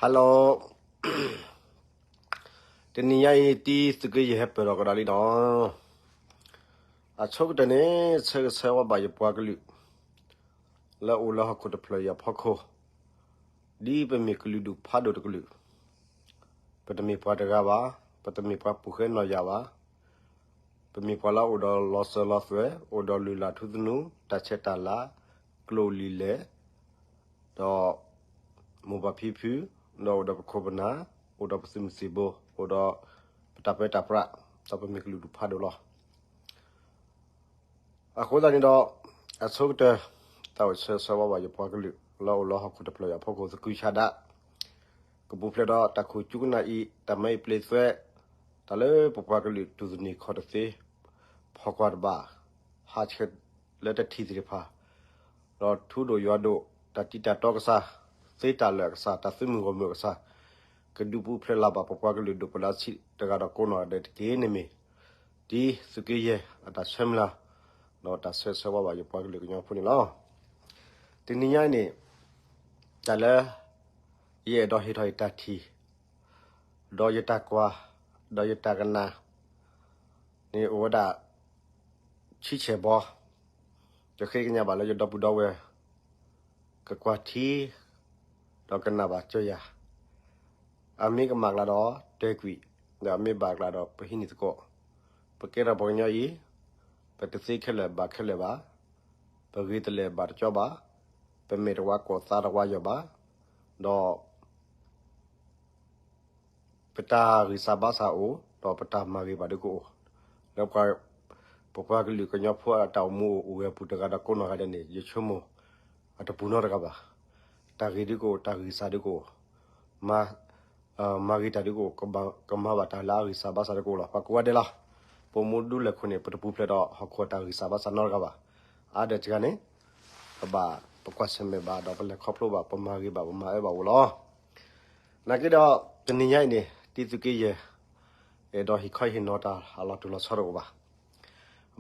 Hello, တနံၤညါအံၤ တံသုးက့ယဲၢ်ဟဲပၢၢ်ထီၣ်ကဒီးလံဒီး, အဆိကတၢၢ်န့ၣ် ဆၢဂ့ၤဆၢဝါဘၣ်ယပှၤကလုာ် လၢအိၣ်လၢဟီၣ်ခိၣ်တဖျၢၣ်အံၤအဖီခိၣ်, ဒ်ပမ့ၢ်ကလုာ်ဒူၣ်ဖးဒိၣ်တကလုာ်, ပတမ့ၢ်ပှၤတဂၤဘၣ်, ပတမ့ၢ်ပှၤပူၤဃဲနီၢ်ယၢ်ဘၣ်, ပမ့ၢ်ပှၤလၢအိၣ်ဒီးလီၤစၢၤလီၤသွဲၣ်, အိၣ်ဒီးလုၢ်လၢ်ထူသနူ, တၢ်ဆဲးတၢ်လၤ, ကျိာ်လံာ်လဲၢ်, ဒီး မိၢ်ပၢ်ဖံဖု, ဒီးအိၣ်ဒီးပခိၣ်ပနၢ်, အိၣ်ဒီးပသုးမုၢ်သံၣ်ဘိ, အိၣ်ဒီးပတၢ်ပၢတၢ်ပြး, ဒီးပမ့ၢ်ကလုာ်ဒူၣ်ဖးဒိၣ်လီၤ. အဃိသတးန့ၣ်ဒီး အဆိကတၢၢ် တၢ်အိၣ်ဆၢဂ့ၤဆၢဝါဘၣ်ယပှၤကလုာ် လၢအိၣ်လၢဟီၣ်ခိၣ်တဖျၢၣ်အံၤအဖီခိၣ်သကုၤဆးဒး, ကပူၤဖျဲးဒီးတၢ်ခိၣ်ကၠူကနၣ်အံၤ, တၢ်မၤအံၤပျ့သွဲ, တၢ်လၢပပှၤကလုာ်တူၢ်သန့ၤခီၣ်တသ့, ဖီၣ်ကွၢ်တဘၣ်, ဟးဆှဲးလၢတထံၣ်သ့ၣ်တဖၣ်, ဒီးထူဒိၣ်ယွၤဒိၣ်, တၢ်တံၤတၢ်တီကစၢ်, သ့တၢ်လၢာ်အကစၢ်, တၢ်သုးမုၢ်ဂီၢ်မုၢ်အကစၢ်, ကဒုးပူၤဖျဲးလၢ်ဘၣ်ပပှၤကလုာ်ဒိၣ်ပလၢဆံးတဂၤဒီးကိးနီၢ်ဂၤဒဲးတက့ၢ်န့ၣ်မ့ၢ် တံသုးက့ယဲၢ်အတၢ်ဆၢမုၢ်လၢ်, ဒီးတၢ်ဆၢဂ့ၤဆၢဝါဘၣ်ယပှၤကလုာ်ကညီဖိန့ၣ်လီၤ. တနံၤညါအံၤန့ၣ် တၢ်လၢ ယအဲၣ်ဒိးဟ့ၣ်ထီၣ်ယတၢ်ထံၣ်, ဒီးယတၢ်ကွၢ်, ဒီးယတၢ်ကနၣ်န့ၣ်အိၣ်ဝဲဒၣ် ဆံဆဲၣ်ဘီ, ယဃ့ကညးဘၣ်လၢယဒီပုၢ်ဒီဝဲၢ် ကကွၢ်ထံ ဒီးကနၣ်ဘၣ်စၢၤယၤ, အမ့ၢ်ကမၣ်ကျါဒီးတဲကွံာ်, ဒီးအမ့ၢ်ဘၣ်ကျါဒီးပဟံးန့ၢ်သကိး, ပကဲထီၣ်ပှၤကညီအံၤ, ပတသ့ခဲလၢာ်ဘၣ်ခဲလၢာ်ဘၣ်, ပဂ့ၤတလဲၤဘၣ်တကၠီဘၣ်, ပမဲာ်တဝါကိးသးတဝါယီၤဘၣ်, ဒီး ပတၢ်ဂံၢ်စၢ်ဘါစၢ်အိၣ်, ဒီးပတၢ်မၤဂ့ၤဘၣ်ဒုးကအိၣ်, လၢပပှၤကလုာ်ကညီဖိအတၢ်အိၣ်မူအိၣ်ဂဲၤအပူၤတဂၤဒီးကိးနီၢ်ဂၤဒဲးန့ၣ် ယဆိကမိၣ် အတပူၤနီတဂၤဘၣ်. တၢ်ဂ့ၤဒုးကအိၣ်, တၢ်ဂံၢ်စၢ်ဒုးကအိၣ်, မၤဂ့ၤတၢ်ဒုးကအိၣ်, ကမၤဘၣ်တၢ်လၢအဂံၢ်စၢ်ဘါစၢ်ဒုးကအိၣ်လီၤ. ပှၤကိးဂၤဒဲးလီၤ. ပအိၣ်မူဒူလဲၣ်ခိၣ်န့ၣ် ပတပူၤဖျဲးဒီးဟီၣ်ခိၣ်အတၢ်ဂံၢ်စၢ်ဘါစၢ်နီတဂၤဘၣ်. အါဒၢးတဂၤန့ၣ် ပဘၣ်ပကွၢ်ဆၢၣ်မဲာ်ဘၣ်ဒီးပလဲၤခီဖျိဘၣ်, ပမၤဂ့ၤဘၣ်ပမၤအၢဘၣ်အိၣ်လီၤ. နာ်က့ဒီး တနံၤညါအံၤန့ၣ် တံသုးက့ယဲၢ် အဲၣ်ဒိးဟ့ၣ်ခီဟ့ၣ်နီၤတၢ်အလီၤတူၢ်လီၤဆီတအိၣ်ဘၣ်.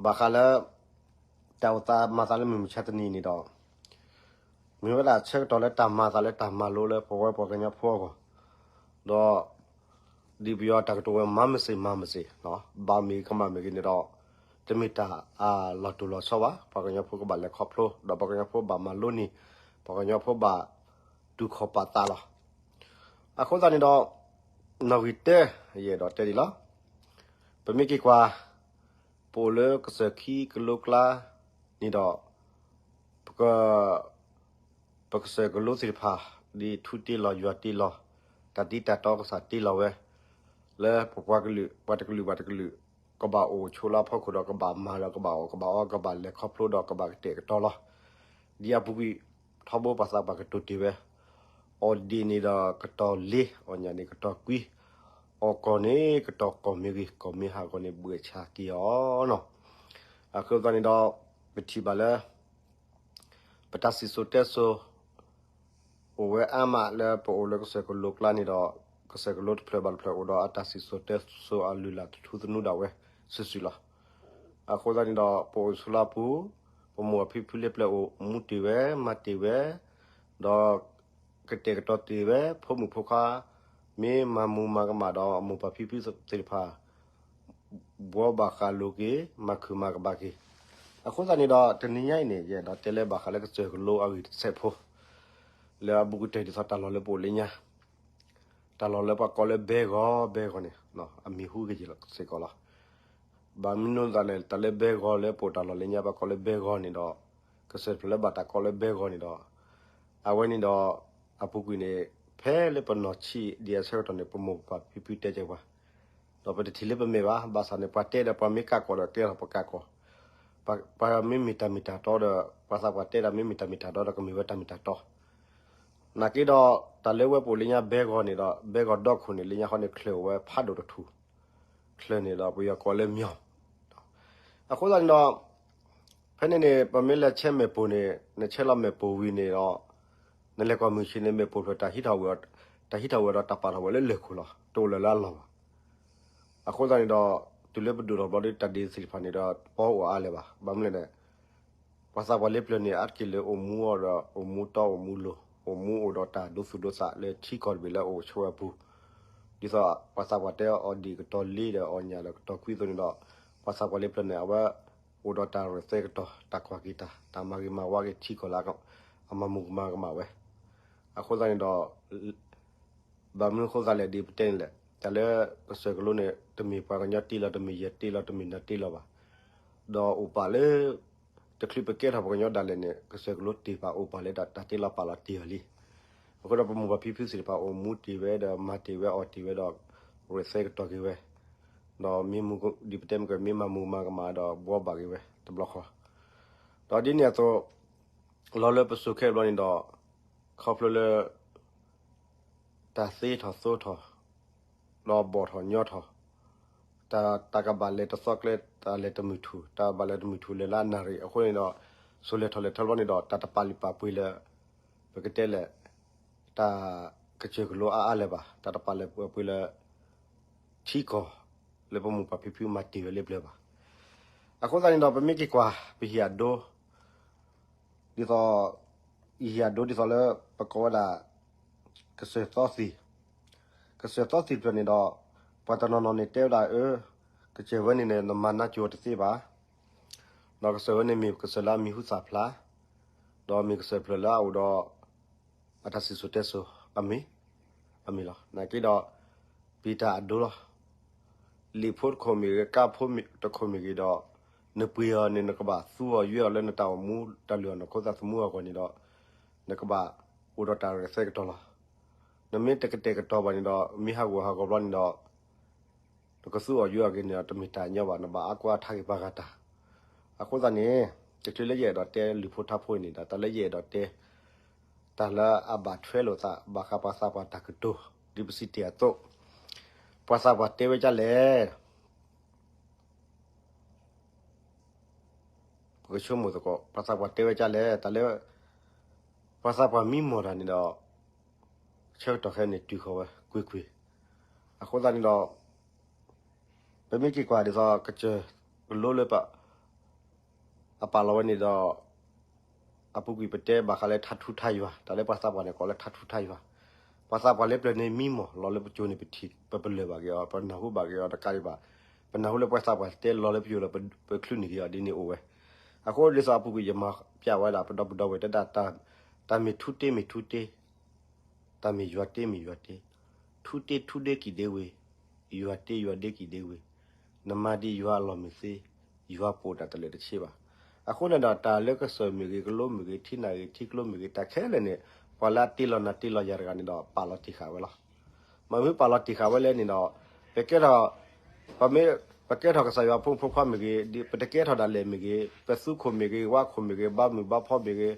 ဘၣ်ဃးလၢ တၢ်အိၣ်သးမၤသးလၢမုၢ်မဆါတနံၤန့ၣ်ဒီး မ့ၢ်ဝဲဒၣ်ဆၢကတီၢ်လၢတၢ်မၤသးလၢတၢ်မၤလိလၢပဝဲပှၤကညီဖိအဂီၢ်, ဒီး ဒ်ပယီၤတၢ်ကတိၤဝဲ မၤမ့ၢ်စ့ၢ်မၤမ့ၢ်စ့ၢ်, ဘၣ်မ့ၢ်ကမၣ်မ့ၢ်ဂ့ၤန့ၣ်ဒီး တမ့ၢ်တၢ်အလီၤတူၢ်လီၤဆီဘၣ်. ပှၤကညီဖိကဘၣ်လဲၤခီဖျိ, ဒီးပှၤကညီဖိဘၣ်မၤလိန့ၢ်, ပှၤကညီဖိဘၣ်တူၢ်ခီၣ်ပာ်သးလီၤ. အဃိသတးန့ၣ်ဒီး နီၣ်ဂံၢ်တၢ ယအဲၣ်ဒိးတဲဒ်လီၤ. ပမ့ၢ်က့ၤကွၢ် ပအိၣ်လၢကစၢၢ်ခံကလိကျါန့ၣ်ဒီး ပက ပကစၢၢ်ကလိသ့ၣ်တဖၣ် ဒ်ထူတ့လီၤယွၤတ့လီၤ, တၢ်တံၤတၢ်တီကစၢ်တ့လီၤဝဲ, လၢပပှၤကလုာ် ပှၤတကလုာ်ဘၣ်တကလုာ် ကဘၣ်အိၣ်ဆိးလၢအဖီခိၣ်ဒီးကဘၣ်မၤဒီးကဘၣ်အီၣ်ကဘၣ်အီ ကဘၣ်လဲၤခီဖျိဒီးကဘၣ်ကတဲာ်ကတီၤလီၤ. ဒ်အပူၤကွံာ် ထီဘိပှၤသးပှၢ်ကတိၤတ့ၢ်ဝဲ, အီၣ်ဒ့ၣ်န့ၣ်ဒီးကတီၤလ့, အီၣ်ညၣ်န့ၣ်ကတီၤကွံ, အီၣ်ကီၢ်န့ၣ်ကတီၤကီၢ်မ့ၢ်ဂ့ၤ, ကီၢ်မ့ၢ်ဟးဂီၤန့ၣ် ဘှဲးဆါက့ၤအီၤနီၤ. အဃိသတးန့ၣ်ဒီး ပထံၣ်ဘၣ်လၢ ပတၢ်စံၣ်စိၤတဲစိၤ အိၣ်ဝဲအါမးလၢပအိၣ်လၢကစၢၢ်ကလိကျါန့ၣ်ဒီး ကစၢၢ်ကလိတဖျၢၣ်ဘၣ်တဖျၢၣ်အိၣ်ဒီးအတၢ်စံၣ်စိၤတဲစိၤအလုၢ်အလၢ်တထူသနူဒၣ်ဝဲစုာ်စုာ်လီၤ. အဃိသတးန့ၣ်ဒီး ပအိၣ်ဆိးလၢအပူၤ, ပမိၢ်ပၢ်ဖံဖုလၢပျၢၤအိၣ်မူတ့ၢ်ဝဲ, မၤတ့ၢ်ဝဲ, ဒီးကတဲာ်ကတီၤတ့ၢ်ဝဲ, ဖိမုၣ်ဖိခွါ မ့ၢ်မၤမူမၤကမၣ်ဒီး မိၢ်ပၢ်ဖံဖုသ့ၣ်တဖၣ် ဘှီဘၣ်ဃးလိာ်က့ၤ, မၤခုၣ်မၤကဘၣ်က့ၤ. အဃိသတးန့ၣ်ဒီး တနံၤညါအံၤန့ၣ် ယအဲၣ်ဒိးတဲလၢဘၣ်ဃးလၢကစၢၢ်ကလိအဂ့ၢ်တစဲးဖိ လၢအဘူးကတၢၢ်ဒ်သိးတၢ်လီၢ်လၢပအိၣ်လၢညါ, တၢ်လီၢ်လၢပှၤကိးလၢဘဲဂီၤ ဘဲဂီၤန့ၣ် အမံၤဟူဂ့ၤက့ၤလီၤစ့ၢ်ကီးလီၤ. ဘၣ်မနုၤသးလဲၣ် တၢ်လၢဘဲဂီၤလၢပအိၣ်တၢ်လီၢ်လၢညါ ပှၤကိးလၢဘဲဂီၤန့ၣ်ဒီး ကစၢၢ်တဖျၢၣ်လၢဘၣ်တၢ်ကိးလၢဘဲဂီၤန့ၣ်ဒီး အဝဲန့ၣ်ဒီး အပူၤကွံာ်န့ၣ် ဖဲလၢပနီၢ်ဆံးဒံးအဆၢကတီၢ်န့ၣ် ပမိၢ်ပၢ်ဖံဖုတဲကဲပှၤ ဒီးပတထံၣ်လၢပမဲာ်ဘၣ်, ဘၣ်ဆၣ်န့ၣ် ပှၤတဲဒီးပှၤမ့ၢ်ကးကီးဒီးတဲထီၣ်ပကးကီး, ပှၤမ့ၢ်မ့ၢ်တၢ်မ့ၢ်တၢ်တီဒီး ပှၤသးပှၢ်တဲဒီးမ့ၢ်မ့ၢ်တၢ်မ့ၢ်တၢ်တီဒီးကမ့ၢ်ဝဲတၢ်မ့ၢ်တၢ်တီ. နာ်က့ဒီး တၢ်လၢဝဲပအိၣ်လၢညါဘဲဂီၤန့ၣ်ဒီး ဘဲဂီၤဒီခိၣ်န့ၣ် လၢညါခီန့ၣ် ချၢၣ်အိၣ်ဝဲဖးဒိၣ်တထူၣ်, ချၢၣ်န့ၣ်ဒီးပယီၤကိးလၢမျီၢ် အဃိသတးန့ၣ်ဒီး ဖဲန့ၣ်န့ၣ် ပမ့ၢ်လဲၤဆဲးမဲာ်ပိၢ်န့ၣ် နဆဲးလီၤမဲာ်ပိၢ်ဝံၤန့ၣ်ဒီး နလဲၤကွၢ်မုၢ်ဆ့ၣ်န့ၣ် မဲာ်ပိၢ်ဖျၢၣ် တၢ်ဟံးထီၣ်ဝဲဒီး တၢ်ဟံးထီၣ်ဝဲဒီးတၢ်ပာ်ထီၣ်ဝဲလၢလၢၢ်ခိၣ်လီၤ. တအိၣ်လၢၤလၢအလီၢ်ဘၣ်. အဃိသတးန့ၣ်ဒီး တုၤလၢပဒိၣ်ထီၣ်ဘျီဒီး တၢ်ဒ့သ့ၣ်တဖၣ်န့ၣ်ဒီး ပအိၣ်အါလၢၤဘၣ်. ဘၣ်မနုၤလဲၣ်န့ၣ် ပှၤသးပှၢ်လၢပျၢၤန့ၣ် အါတက့ၢ်လၢအိၣ်မူအီၤဒီး အိၣ်မူတီအိၣ်မူလိၤ အိၣ်မူအိၣ် တၢ်ဒိသူၣ်ဒိသးလၢထံကီၢ်တဘ့ၣ်လၢအအိၣ်ဆိးဝဲအပူၤ, ဒ်သိးပှၤသးပှၢ်တဲအီၤဒ်ကတီၤလ့ဒီးအီၣ်ညၣ်ဒီးကတီၤကွံအသိးန့ၣ်ဒီး, ပှၤသးပှၢ်လၢပျၢၤန့ၣ် အဝဲအိၣ်ဒီးတၢ်ရဲၣ်သဲကတီၤ တၢ်ကွၢ်က့ၤတၢ် တၢ်မၤဂ့ၤမၤဝါက့ၤထံကီၢ်လၢအမၤမုၢ်ကမၤကမၣ်ဝဲ, အဃိသတးန့ၣ်ဒီး ဘၣ်မနုၤအဃိသတးလဲၣ်ဒ်ပတဲန့ၣ်လဲၣ်, တၢ်လၢကစၢၢ်ကလိန့ၣ် တမ့ၢ်ပှၤကညီတ့လီၤ တမ့ၢ်ယဲၢ်တ့လီၤ တမ့ၢ်နၤတ့လီၤဘၣ်, ဒီးအိၣ်ပာ်လၢ တချုးပကဲထီၣ်ပှၤကညီဒၣ်လဲာ်န့ၣ် ကစၢၢ်ကလိတ့ၢ်ပာ်အိၣ်ပာ်လၢတၢ်တ့လီၤပာ်လီၤတ့ၢ်အီၤလံ. အဃိဒီးပမိၢ်ပၢ်ဖံဖုသ့ၣ်တဖၣ်အိၣ်မူတ့ၢ်ဝဲဒီးမၤတ့ၢ်ဝဲအီၣ်တ့ၢ်ဝဲဒီး ရဲၣ်သဲကတီၤက့ၤဝဲ, ဒီးမ့ၢ်မူဒ်ပတဲမ့ၢ်ကမ့ၢ်မၤမူမၤကမၣ်ဒီးဘှီဘၣ်က့ၤဝဲ တဘျီဃီ, ဒီးဒ်န့ၣ်အသိး လီၤလၢပစိၤခဲအံၤဘျီန့ၣ်ဒီး ခီဖျိလၢ တၢ်သ့ထီၣ်သိထီၣ်, ဒီးဘီၣ်ထီၣ်ညီထီၣ်, တၢ် တၢ်ကဘၣ်လဲၤတသီကျဲ တၢ်လဲၤတမုၢ်ထူၣ် တၢ်ဘၣ်လဲၤတမုၢ်ထူၣ်လဲၤလၢအနၣ်ရံၣ်အဃိန့ၣ်ဒီး စိၤလဲၤထီၣ်လဲၤထီဘျီန့ၣ်ဒီး တၢ်တပာ်လုၢ်ပာ်ပှ့ၤလၢ ပကတဲလဲၣ် တၢ်ကစၢၢ်ကလိအါအါလၢၤဘၣ် တၢ်တပာ်လုၢ်ပာ်ပှ့ၤလၢ ထံကီၢ် လၢပမိၢ်ပၢ်ဖံဖုမၤတ့ၢ်ဝဲလၢပျၢၤဘၣ်. အဃိသတးန့ၣ်ဒီး ပမ့ၢ်က့ၤကွၢ် ပဟံၣ်အဒိ ဒ်သိး ယဟံၣ်အဒိဒ်သိးလၢ ပကိးဝဲဒၣ် ကစၢၢ်သီသံၣ်, ကစၢၢ်သီသံၣ်တဖျၢၣ်န့ၣ်ဒီး ပှၤတနီၤနီၤန့ၣ်တဲဝဲဒၣ်အၢ ကစၢၢ်ဝဲန့ၣ်န့ၣ် နမၤနၢ်ကၠိတသ့ဘၣ်, ဒီးကစၢၢ်ဝဲန့ၣ်မ့ၢ်ကစၢၢ်လၢအမံၤဟူသၣ်ဖျါ, ဒီးမ့ၢ်ကစၢၢ်တဖျၢၣ်လၢအအိၣ်ဒီး အတၢ်စံၣ်စိၤတဲစိၤ အမ့ၢ် အမ့ၢ်လီၤ. နာ်က့ဒီး ပံၤတၢ်အဒိလီၤ. လံာ်ဖိတခိၣ်မ့ၢ်ဂ့ၤ ကါဖိတခိၣ်မ့ၢ်ဂ့ၤဒီး နပှ့ၤအီၤန့ၣ် နကဘၣ်သူအီၤယွဲအီၤလၢနတၢ်အိၣ်မူတၢ်လုၢ်အီၣ်နခိၣ်သးသမူအဂီၢ်န့ၣ်ဒီး နကဘၣ်အိၣ်ဒီးတၢ်ရဲၣ်သဲကတီၤလီၤ. နမ့ၢ်တကတဲာ်ကတီၤဘၣ်န့ၣ်ဒီး မ့ၢ်ဟးဂီၤဟးဂီၤဘျီန့ၣ်ဒီး နကသူအီၤယွဲအီၤက့ၤန့ၣ်ဒီး တမ့ၢ်တၢ်ညီဘၣ် နဘၣ်အါကွၢ်အါထါက့ၤပှၤဂၤတၢ်. အဃိသတးန့ၣ် တချုးလၢယအဲၣ်ဒိးတဲလံာ်ဖိထါဖိအံၤန့ၣ်ဒီး တၢ်လၢယအဲၣ်ဒိးတဲ တၢ်လၢအဘၣ်ထွဲလိာ်သး ဘၣ်ဃးပှၤသးပှၢ်တၢ်ကတိၤ ဒ်ပစံးတ့ၢ်အသိး, ပှၤသးပှၢ်တဲဝဲဒ်လဲၣ် ပကဆိကမိၣ်သကိး ပှၤသးပှၢ်တဲဝဲဒ်လဲၣ် တၢ်လၢ ပှၤသးပှၢ်မံမီၢ်တၢ်န့ၣ်ဒီး ဆၢကတီၢ်ခဲအံၤန့ၣ် တုၤဃီၤဝဲကွ့ၢ်ကွ့ၢ်. အဃိသတးန့ၣ်ဒီး ပမ့ၢ်က့ၤကွၢ်ဒ်သိး ကစၢၢ်ကလိလၢ အပာ်လီၤဝဲန့ၣ်ဒီး အပူၤကွံာ်ပတဲဘၣ်ဃးလၢထါထူထါယွၤ, တၢ်လၢပှၤသးပှၢ်န့ၣ်ကိးလၢထါထူထါယွၤ. ပှၤသးပှၢ်လၢပျၢၤန့ၣ်မံမီၢ် လီၤလၢပစိၤန့ၣ် ပထံၣ် ပပလၢၢ်ဘၣ်က့ၤအီၤ ပနၢ်ဟူဘၣ်က့ၤအီၤတကးဒံးဘၣ်, ပနၢ်ဟူလၢပှၤသးပှၢ်တဲလီၤလၢပစိၤလီၤ ပချုးန့ၢ်က့ၤအီၤဒ်န့ၣ်အိၣ်ဝဲ. အဃိဒ်သိးအပူၤကွံာ်ယမၤပျးဝဲဒၣ် ပဒီပုၢ်ဒီဝဲၢ်တဲဒၣ် တၢ်မ့ၢ်ထူတ့မ့ၢ်ထူတ့ တၢ်မ့ၢ်ယွၤတ့မ့ၢ်ယွၤတ့, ထူတ့ထူတ့ကံၣ်ဒ့ဝ့ၤ, ယွၤတ့ယွၤဒ့ကံၣ်ဒ့ဝ့ၤ, နမၤဒ်ယွၤအလီၢ်မုာ်သ့, ယွၤပိာ်တၢ်တလၢာ်တဆ့ဘၣ်. အဃိန့ၣ်ဒီး တၢ်လၢကစၢၢ်မ့ၢ်ဂ့ၤ ကလိမ့ၢ်ဂ့ၤ ထံနၢ်ဂ့ၤ ထံကျိမ့ၢ်ဂ့ၤ တၢ်ခဲလၢာ်န့ၣ် ပှၤလၢအတ့လီၤနၤတ့လီၤယၤတဂၤန့ၣ်ဒီး ပာ်လီၤတ့ၢ်ဃာ်ဝဲလီၤ. မ့ၢ်မ့ၢ်ပာ်လီၤတ့ၢ်ဃာ်ဝဲလဲၣ်န့ၣ်ဒီး ပကဲထီၣ် ပမ့ၢ် ပကဲထီၣ်ကစၢ်ယွၤဖိမုၣ်ဖိခွါမ့ၢ်ဂ့ၤ, ပတကဲထီၣ်ဒၣ်လဲာ်မ့ၢ်ဂ့ၤ, ပသူခိၣ်မ့ၢ်ဂ့ၤ, ဝါခိၣ်မ့ၢ်ဂ့ၤ, ဘါမုၢ်ဘါဖီမ့ၢ်ဂ့ၤ,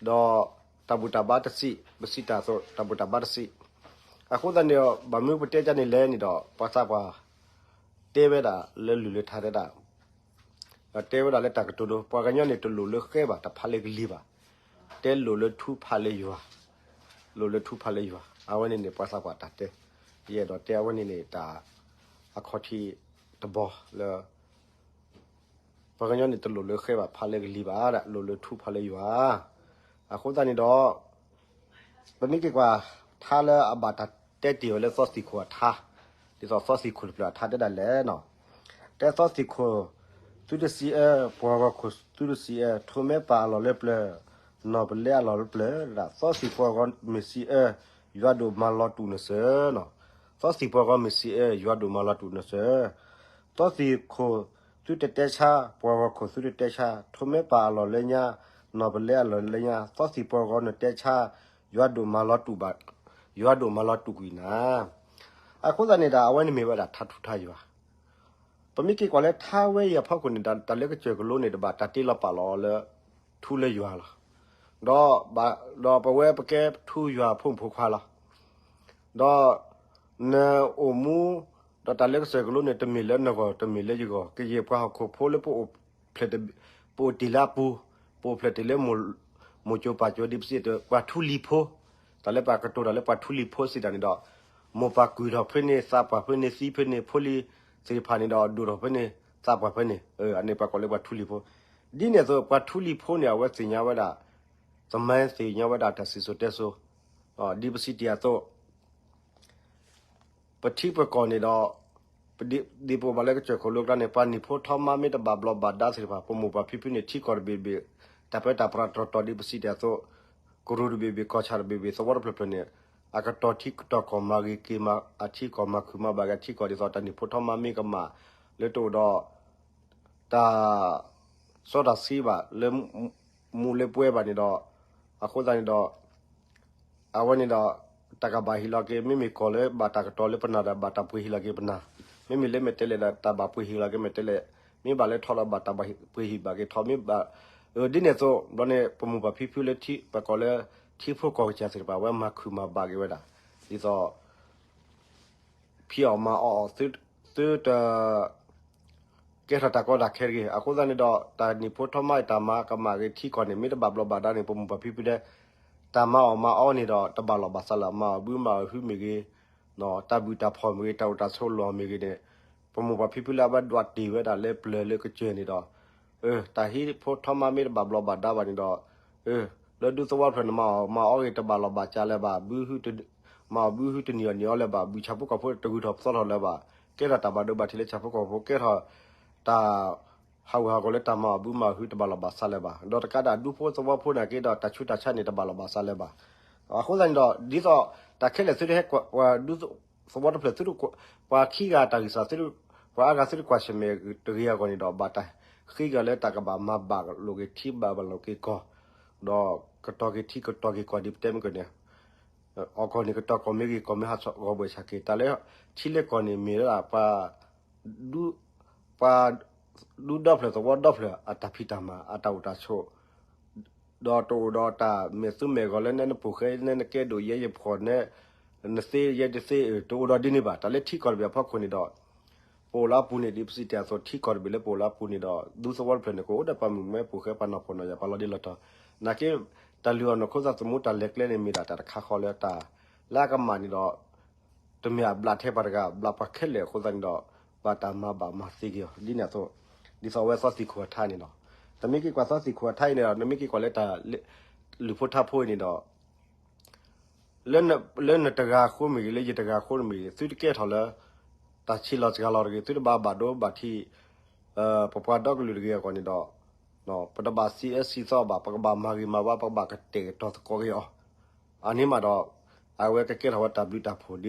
ဒီးတၢ်ဘူၣ်တၢ်ဘါတစံး, ပစံးတၢ်အသိး တၢ်ဘူၣ်တၢ်ဘါတစံး. အဃိသတးန့ၣ်ဒီး ဘၣ်မနုၤပတဲဒ်န့ၣ်လဲၣ်န့ၣ်ဒီး ပှၤသးပှၢ် တဲဝဲဒၣ်လၢလုၢ်လၢထါတဲဒၣ် တဲဝဲဒၣ်လၢတၢ်ကတိၤဒိ ပှၤကညီန့ၣ် တလိၣ်လၢဃဲဘၣ် တဖးလၢကလံၤဘၣ်, တဲလိၣ်လၢထူဖးလၢယွၤ, လိၣ်လၢထူဖးလၢယွၤ. အဝဲန့ၣ်န့ၣ် ပှၤသးပှၢ်တၢ်တဲ, ယအဲၣ်ဒိးတဲအဝဲန့ၣ်န့ၣ် တၢ်အခီၣ်ထံးတဘီလၢ ပှၤကညီန့ၣ် တလိၣ်လၢဃဲဘၣ် ဖးလၢကလံၤဘၣ်ဒၣ် လိၣ်လၢထူဖးလၢယွၤ. အဃိသတးန့ၣ်ဒီး ပမ့ၢ်က့ၤကွၢ် ထါလၢအဘၣ်တၢ်တဲတ့ၢ်ဝဲလၢသီသံၣ်ခိၣ်အထါ, ဒ်သိးသီသံၣ်ခိၣ်တဖျၢၣ်အထါတဲဒၣ်လဲၣ်န့ၣ်, တဲသီသံၣ်ခိၣ်သုတစံးအၢ, ပှၤဂီၤခိၣ်သုတစံးအၢ, ထိးမဲပၢ်အလီၢ်လၢပျၢၤ, နီၢ်ပလဲအလီၢ်လၢပျၢၤဒၣ်, သီသံၣ်ပှၤဂီၤမ့ၢ်စံးအၢ, ယွၤဒိၣ်မၤလီၤတူာ်နစၢၤန့ၣ်, သီသံၣ်ပှၤဂီၤမ့ၢ်စံးအၢ, ယွၤဒိၣ်မၤလီၤတူာ်နစၢၤ သီသံၣ်ခိၣ်သုတတဲဆါ, ပှၤဂီၤခိၣ်သုတတဲဆါ, ထိးမဲပၢ်အလီၢ်လၢညါ, နီၢ်ပလဲအလီၢ်လၢညါ, သီသံၣ်ပှၤဂီၤနတဲဆါ, ယွၤဒိၣ်မၤလီၤတူာ်ဘၣ်, ယွၤဒိၣ်မၤလီၤတူာ်ကွံာ်နၤ. အဃိသတးန့ၣ်ဒီး အဝဲန့ၣ်မ့ၢ်ဝဲဒၣ်ထါထူထါယွၤ ပမ့ၢ်က့ၤကွၢ်လၢထါဝဲအံၤအဖီခိၣ်န့ၣ် တၢ်လၢကစၢၢ်ကလိန့ၣ် တဘၣ်တၢ်တ့လီၤပာ်လီၤအီၤလၢ ထူလၢယွၤလီၤ. ဒီး ဒီးပဝဲပကဲထူယွၤဖိမုၣ်ဖိခွါလီၤ. ဒီး နအိၣ်မူ ဒီးတၢ်လၢကစၢၢ်ကလိန့ၣ် တမ့ၢ်လၢနဂီၢ် တမ့ၢ်လၢယဂီၢ် ကယဲၢ်ပှၤဟီၣ်ခိၣ်ဖိလၢပအိၣ်ဖျဲၣ်တ ပအိၣ်တ့ၢ်လၢအပူၤ, ပအိၣ်ဖျဲၣ်တ့ၢ်လၢ မိၢ်ကၠိပၢ်ကၠိဒ်ပစံးတၢ် ပှၤထူလံၤဖိ, တၢ်လၢပှၤကတိၤတၢ်လၢပှၤထူလံၤဖိစံးတၢ်န့ၣ်ဒီး မိၢ်ပၢ်ကွံာ်ထီၣ်ဖဲန့ၣ် သးပှၢ်ဖဲန့ၣ် သံဖဲန့ၣ် ဖိလံၤသ့ၣ်တဖၣ်န့ၣ်ဒီး ဒိၣ်ထီၣ်ဖဲန့ၣ် သးပှၢ်ဖဲန့ၣ် အန့ၣ်ပှၤကိးလၢပှၤထူလံၤဖိ. ဒ်န့ၣ်အသိး ပှၤထူလံၤဖိန့ၣ် အဝဲသ့ၣ်ညါဝဲဒၣ် သမိုင်း သ့ၣ်ညါဝဲဒၣ်တၢ်စံၣ်စိၤတဲစိၤ, ဒ်ပစံးတ့ၢ်အသိး ပထံပကီၢ်န့ၣ်ဒီး ဒ်ပအိၣ်ဘၣ်လၢကစၢၢ်ခိၣ်လိၤကျါန့ၣ် ပှၤနံၣ်ဖိထီမါမ့ၢ်တဘၣ်ဘျီးဘၣ်ဒါသ့ၣ်တဖၣ် ပမိၢ်ပၢ်ဖံဖုန့ၣ် ထံကီၢ်တဘ့ၣ်ဘ့ၣ် တၢ်ပၢတၢ်ပြးတြီၢ်တြီၢ် ဒ်ပစံးတ့ၢ်အသိး ကရူၢ်တဘ့ၣ်ဘ့ၣ် ကီၢ်ဆၣ်တဘ့ၣ်ဘ့ၣ် သဝီတဖျၢၣ်ဖျၢၣ်န့ၣ် အကတီၢ်ထံကတီၢ်ကီၢ် မၤဂ့ၤက့ၤမၤအထံကီၢ် မၤခုၣ်မၤဘၣ်က့ၤအထံကီၢ် ဒ်သိးတၢ်နံၣ်ဖိထီမါမ့ၢ်ကမၣ် လၢတအိၣ်ဒီး တၢ်စီတၢ်ဆှံဘၣ် လၢမူလၢပှဲၤဘၣ်န့ၣ်ဒီး အဃိသတးန့ၣ်ဒီး အဝဲန့ၣ်ဒီး တၢ်ကဘၣ်ဟ့ၣ်လီၤက့ၤ မ့မ့ၢ်ကီၢ်လၢဘၣ်တၢ်ကတီၤလၢပနၢ်ဒီး ဘၣ်တၢ်ပှ့ၤဟ့ၣ်လီၤက့ၤပနၢ်, မ့မ့ၢ်လၢမဲာ်တဲးလဲးဒီး တၢ်ဘၣ်ပှ့ၤဟ့ၣ်လီၤက့ၤမဲာ်တဲးလဲး, မ့ၢ်ဘၣ်လၢထီဒီး ဘၣ်တၢ်ပှ့ၤဟ့ၣ်ဘၣ်က့ၤထီ, မ့ၢ်ဘၣ် ဒ်န့ၣ်အသိး ဘျီန့ၣ် ပမိၢ်ပၢ်ဖံဖုလၢထံပကီၢ်လၢ ထံဖိကီၢ်ကစၢ်သ့ၣ်တဖၣ် အဝဲမၤခုၣ်မၤဘၣ်က့ၤဝဲဒၣ် ဒ်သိး ဖံးအီၣ်မၤအီၣ်အီၤ သုတ ကဲထီၣ်တၢ်ကီတၢ်ခဲတဂ့ၤ. အဃိသတးန့ၣ်ဒီး တၢ်နံၣ်ဖိထီမါအံၤ တၢ်မၤကမၣ်ဂ့ၤထံကီၢ်န့ၣ် မ့ၢ်တဘၣ်ဘျီးဘၣ်ဒါန့ၣ် ပမိၢ်ပၢ်ဖံဖုဒဲး တၢ်မၤအီၣ်မၤအီန့ၣ်ဒီး တဘၣ်လီၢ်ဘၣ်စးလၢၤ မၤအီၣ်ဘုမၤအီၣ်ဟုမ့ၢ်ဂ့ၤ, တၢ်ဘုၣ်တၢ်ဖှီၣ်မ့ၢ်ဂ့ၤ, တၢ်အိၣ်တၢ်ဆိးလီၢ်မ့ၢ်ဂ့ၤန့ၣ် ပမိၢ်ပၢ်ဖံဖုလၢအဝဲဒွးတ့ၢ်ဝဲဒၣ်လၢပျၢၤလၢကစၢၢ်န့ၣ်ဒီး တၢ်ဟံးဖိထီမါမ့ၢ်တဘၣ်ဘျီးဘၣ်ဒါဘၣ်န့ၣ်ဒီး လၢဒူသဝီဖျၢၣ်န့ၣ် မၤအီၣ်မၤအီဂ့ၤ တဘၣ်လီၢ်ဘၣ်စးလၢၤဘၣ်, မၤအီၣ်ဘုဟုတနံၤအီၣ်နံၤအီလၢၤဘၣ်, ဘုၣ်ဆၣ်ဖိကီၢ်ဖိတဂုၤထီၣ်ပသီထီၣ်လၢၤဘၣ်, ကဲထီၣ်တၢ်ဘၣ်ဒိဘၣ်ထံးလၢဆၣ်ဖိကီၢ်ဖိ ကဲထီၣ်တၢ်ဟးဂူာ်ဟးဂီၤလၢတၢ်မၤအီၣ်ဘုမၤအီၣ်ဟု တဘၣ်လီၢ်ဘၣ်စးလၢၤဘၣ်. ဒီးတကးဒၣ်ဒူဖိသဝီဖိန့ၣ်က့ဒီး တၢ်ဆူးတၢ်ဆါန့ၣ် တဘၣ်လီၢ်ဘၣ်စးလၢၤဘၣ်. အဃိသတးန့ၣ်ဒီး ဒ်သိးတၢ်ခဲလၢာ်သုတဟဲ ဒူသဝီတဖျၢၣ် ပှၤခံဂၤတၢ်ဂံၢ်စၢ် ပှၤအါဂၤသုတကွၢ်ဆၢၣ်မဲာ်တဂ့ၤအဂီၢ်န့ၣ်ဒီး ဘၣ်တၢ်ဃ့ကၤလၢတၢ်ကဘၣ်မၤဘၣ်လိာ်က့ၤထံ ဘၣ်ဘၣ်လိာ်က့ၤကီၢ်, ဒီးကတီၤက့ၤထံကတီၤက့ၤကီၢ် ဒ်ပတဲမ့ၢ်ကီၢ်န့ၣ် အီၣ်ကီၢ်န့ၣ် ကတီၤကီၢ်မ့ၢ်ဂ့ၤ ကီၢ်မ့ၢ်ဟးဂီၤဘှဲၣ်ဆၣ်က့ၤ တၢ်လၢထံလၢကီၢ်န့ၣ် မ့ၢ်ဝဲဒၣ်ပှၤ ပှၤဒူဒီဖျၢၣ်သဝီဒီဖျၢၣ် အတၢ်ဖံးတၢ်မၤ အတၢ်အိၣ်တၢ်ဆိး ဒီးတအိၣ်ဒီးတၢ်မဲာ်သူမဲာ်ဂီၤလၢ နဲနပိာ်ဃဲ နဲနကဲဒိၣ်ယဲယဖှီၣ် နဲနသ့ယဲတသ့ တအိၣ်ဒီးဒ်န့ၣ်ဘၣ်. တၢ်လၢထံကီၢ်တဘ့ၣ်အဖီခိၣ်န့ၣ်ဒီး ပအိၣ်လၢအပူၤန့ၣ် ဒ်ပစံးတ့ၢ်အသိး ထံကီၢ်တဘ့ၣ်လၢပအိၣ်လၢအပူၤန့ၣ်ဒီး ဒူသဝီတဖျၢၣ်န့ၣ် ကအိၣ်ဒီးပှၤမုၣ်မဲပိာ်ဃဲ ပှၤနီၢ်ဖှီၣ်နီၢ်ယာ် ပှၤလီၤဒ့လီၤတီၤ နာ်က့ တၢ်လုၢ်အီၣ်နီၢ်ခိသးသမူ တၢ်လဲၤကျဲန့ၣ် မ့ၢ်ဒၣ်တၢ်တခါဃီလၢတၢ် လၢအကမၣ်န့ၣ်ဒီး တမ့ၢ်အဘျးထဲပှၤတဂၤ ဘျးပှၤခဲလၢာ်အဃိသတးန့ၣ်ဒီး ဘၣ်တၢ်မၤဘၣ်မၤသ့က့ၤအီၤ ဒ်န့ၣ်အသိး ဒ်သိးအဝဲသီသံၣ်ခိၣ်အထါန့ၣ်လီၤ. နမ့ၢ်က့ၤကွၢ်သီသံၣ်ခိၣ်အထါအံၤန့ၣ်ဒီး နမ့ၢ်က့ၤကွၢ်လၢတၢ်လုၢ်ဖိထါဖိအံၤန့ၣ်ဒီး လၢနတဂၤအဃိမ့ၢ်ဂ့ၤ လၢယတဂၤအဃိမ့ၢ်ဂ့ၤ သုတကဲထီၣ်လၢ တၢ်ဆံးလီၤစှၤလီၤတဂ့ၤ သုတဘၣ်ဘၣ်ဒိဘၣ်ထံး ပပှၤဒီကလုာ်တဂ့ၤအဂီၢ်န့ၣ်ဒီး ပတဘၣ်စံးအၢစံးသီဘၣ် ပကဘၣ်မၤဂ့ၤမၤဝါ ပကဘၣ်ကတဲာ်ကတီၤသကိးက့ၤအီၤ အန့ၣ်မးဒီး အဝဲကကဲထီၣ်ဝဲတၢ်ဘျုးတၢ်ဖှိၣ် ဒ်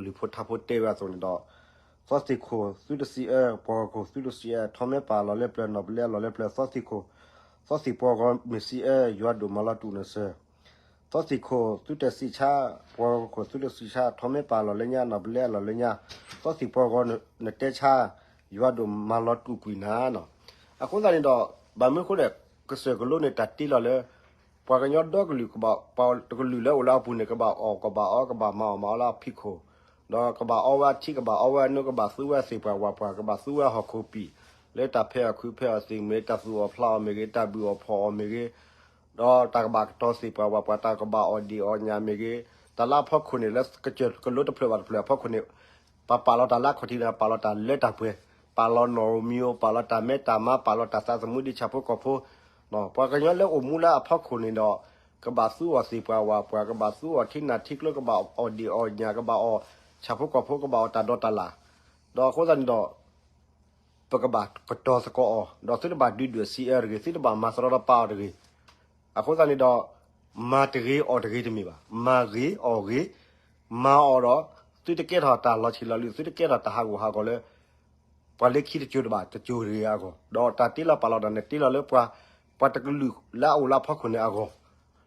လုၢ်ဖိထါဖိတဲဝဲအသိးန့ၣ်ဒီး သီသံၣ်ခိၣ်သုတစံးအၢ ပှၤဂီၤခိၣ်သုတစံးအၢ ထီမဲပၢ်အလီၢ်လၢပျၢၤ နီၢ်ပလဲအလီၢ်လၢပျၢၤ သီသံၣ်ခိၣ် သီသံၣ်ပှၤဂီၤမ့ၢ်စံးအၢ ယွၤဒိၣ်မၤလီၤတူာ်နစၢၤ သီသံၣ်ခိၣ်သုတစံးဆါ ပှၤဂီၤခိၣ်သုတစံးဆါ ထီမဲပၢ်အလီၢ်လၢညါ နီၢ်ပလဲအလီၢ်လၢညါ သီသံၣ်ပှၤဂီၤနတဲဆါ ယွၤဒိၣ်မၤလီၤတူာ်ကွံာ်နၤနီၤ အဃိသတးန့ၣ်ဒီး ဘၣ်မနုၤအဃိဒီး ကစၢၢ်ကလိန့ၣ် တၢ်တ့လီၤလၢ ပှၤကညီဒီကလုာ်ကဘၣ် ပှၤတကလုာ်လၢအိၣ်လၢအပူၤန့ၣ် ကဘၣ်အီၣ်ကဘၣ်အီကဘၣ်မၤအီၣ်မၤအီလၢအဖံးခိၣ် ဒီးကဘၣ်အီဝဲအထံ ကဘၣ်အီဝဲအနိ ကဘၣ်သူဝဲသ့ၣ်ပှၢ်ဝၣ်ပှၢ် ကဘၣ်သူဝဲဟီၣ်ခိၣ်ပံာ် လၢတၢ်ဖဲးအီၣ်ခုးဖဲးအီၣ်သ့ၣ်မ့ၢ် တၢ်သူၣ်အီၣ်ဖျးအီၣ်မ့ၢ်ဂ့ၤ တၢ်ဘုၣ်အီၣ်ဖှီၣ်အီၣ်မ့ၢ်ဂ့ၤ ဒီးတၢ်ကဘၣ်ကတီၤသ့ၣ်ပှၢ်ဝၣ်ပှၢ် တၢ်ကဘၣ်အီၣ်ဒံၣ်အီၣ်ညၣ်မ့ၢ်ဂ့ၤ တၢ်လၢအဖီခိၣ်န့ၣ် လၢကစၢၢ်ကလိတဖျၢၣ်ဘၣ်တဖျၢၣ်အဖီခိၣ်န့ၣ် ပပာ်လီၤတၢ်လၢအခီၣ်ထံးန့ၣ် ပာ်လီၤတၢ်လၢတၢ်ပှဲၤ ပာ်လီၤနီၣ်ဧိၤမံၤဧိၤ ပာ်လီၤတၢ်မဲတၢ်မါ ပာ်လီၤတၢ်သးသမူဒ်ဆၣ်ဖိကီၢ်ဖိ ပှၤကညီလၢအိၣ်မူလၢအဖီခိၣ်န့ၣ်ဒီး ကဘၣ်သူအီၣ်သ့ၣ်ပှၢ်ဝၣ်ပှၢ် ကဘၣ်သူအီၣ်ထံနၢ်ထံကျိ ကဘၣ်အီၣ်ဒံၣ်အီၣ်ညၣ် ကဘၣ်အီၣ်ဆၣ်ဖိကီၢ်ဖိ ကဘၣ်အီၣ်တၢ်ဒီးတၢ်လၢ် ဒီးအဃိသတးန့ၣ်ဒီး ပကဘၣ်ကတီၤသကိးအီၤ ဒီးသုတဘၣ်ဒုးဒွဲၣ်စံးအၢတဂ့ၤ သုတဘၣ်မၤသရီဒီးပာ်အီၤတဂ့ၤ. အဃိသတးန့ၣ်ဒီး မၤတဂ့ၤအီၣ်တဂ့ၤတမ့ၢ်ဘၣ်. မၤဂ့ၤအီၣ်ဂ့ၤ, မၤအီၤဒီး သုတကဲထီၣ်တၢ်လီၤဆံးလီၤလုၢ် သုတကဲထီၣ်တၢ်ဟးဂူာ်ဟးဂီၤလၢ ပှၤလၢခံတစိၤတဘၣ်တစိၤတဂ့ၤအဂီၢ် ဒီးတၢ်တ့လီၤပာ်လီၤတၢ်န့ၣ်တ့လီၤလၢပှၤ ပှၤတကလုာ်လၢအအိၣ်လၢအဖီခိၣ်န့ၣ်အဂီၢ်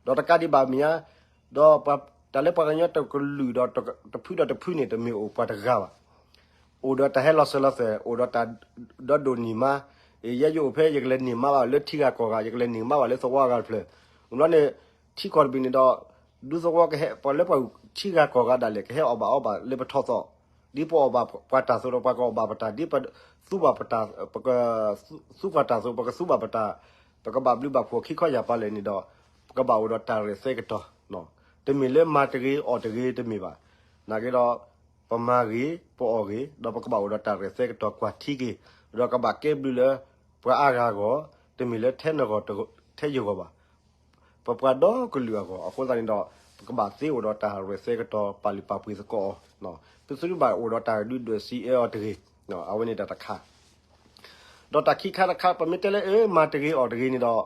ဒီးတကးဒံးဘၣ်မ့ၢ်ညါ ဒီးတၢ်လၢပှၤကညီတကလုာ်ဒီးတဖုဒီးတဖုန့ၣ် တမ့ၢ်အိၣ်ပှၤတဂၤဘၣ်. အိၣ်ဒီးတၢ်ဟဲလီၤစၢၤလီၤသွဲၣ် အိၣ်ဒီးတၢ်ဒီဒိၣ်န့ၢ်မါ, ယဲယအိၣ်ဖဲယကလဲၤန့ၢ်မါဘၣ်လၢထံဂၤကီၢ်ဂၤ ယကလဲၤန့ၢ်မါဘၣ်လၢသဝီအဂၤတဖျၢၣ်, ဘျီန့ၣ် ထံကီၢ်တဘ့ၣ်န့ၣ်ဒီး ဒူသဝီကဟဲ ပှၤလၢပှၤထံဂၤကီၢ်ဂၤဒၣ်လဲာ် ကဟဲအီၣ်ဘၣ်အီဘၣ်လၢပထီၣ်သီၣ်, ဒ်ပအီၣ်ဘၣ်ပှၤတၢ်သိးဒီးပှၤကအီၣ်ဘၣ်ပတၢ်, ဒ်ပသူဘၣ်ပတၢ်, ပကသူပှၤတၢ်သိး ပကသူဘၣ်ပတၢ်, ပကဘၣ်ဘျုးဘၣ်ဖှိၣ်ခံခီယၢ်ပၤလဲၣ်န့ၣ်ဒီး ပကဘၣ်အိၣ်ဒီးတၢ်ရဲၣ်သဲကတီၤ, တမ့ၢ်လၢမၤတဂ့ၤအီၣ်တဂ့ၤတမ့ၢ်ဘၣ်. နာ်က့ဒီး ပမၤဂ့ၤ ပအီၣ်ဂ့ၤ ဒီးပကဘၣ်အိၣ်ဒီးတၢ်ရဲၣ်သဲကတီၤကွၢ်ထံက့ၤ, ဒီးကဘၣ်ကဲဘျုးလၢ ပှၤအါဂၤအဂီၢ်, တမ့ၢ်လၢထဲနဂီၢ်ထဲယဂီၢ်ဘၣ်. ပပှၤဒီကလုာ်အဂီၢ်, အဃိသတးန့ၣ်ဒီး ကဘၣ်သ့အိၣ်ဒီးတၢ်ရဲၣ်သဲကတီၤ ပာ်လုၢ်ပာ်ပှ့ၤသကိးအီၤ, ပသုတဘၣ်အိၣ်ဒီးတၢ်ဒုၣ်ဒွဲၣ်စံးအၢအီၤတဂ့ၤ, အဝဲန့ၣ်တၢ်တခါ ဒီးတၢ်ခံခါတခါ ပမ့ၢ်တဲလၢအၢမၤတဂ့ၤအီၣ်တဂ့ၤန့ၣ်ဒီး,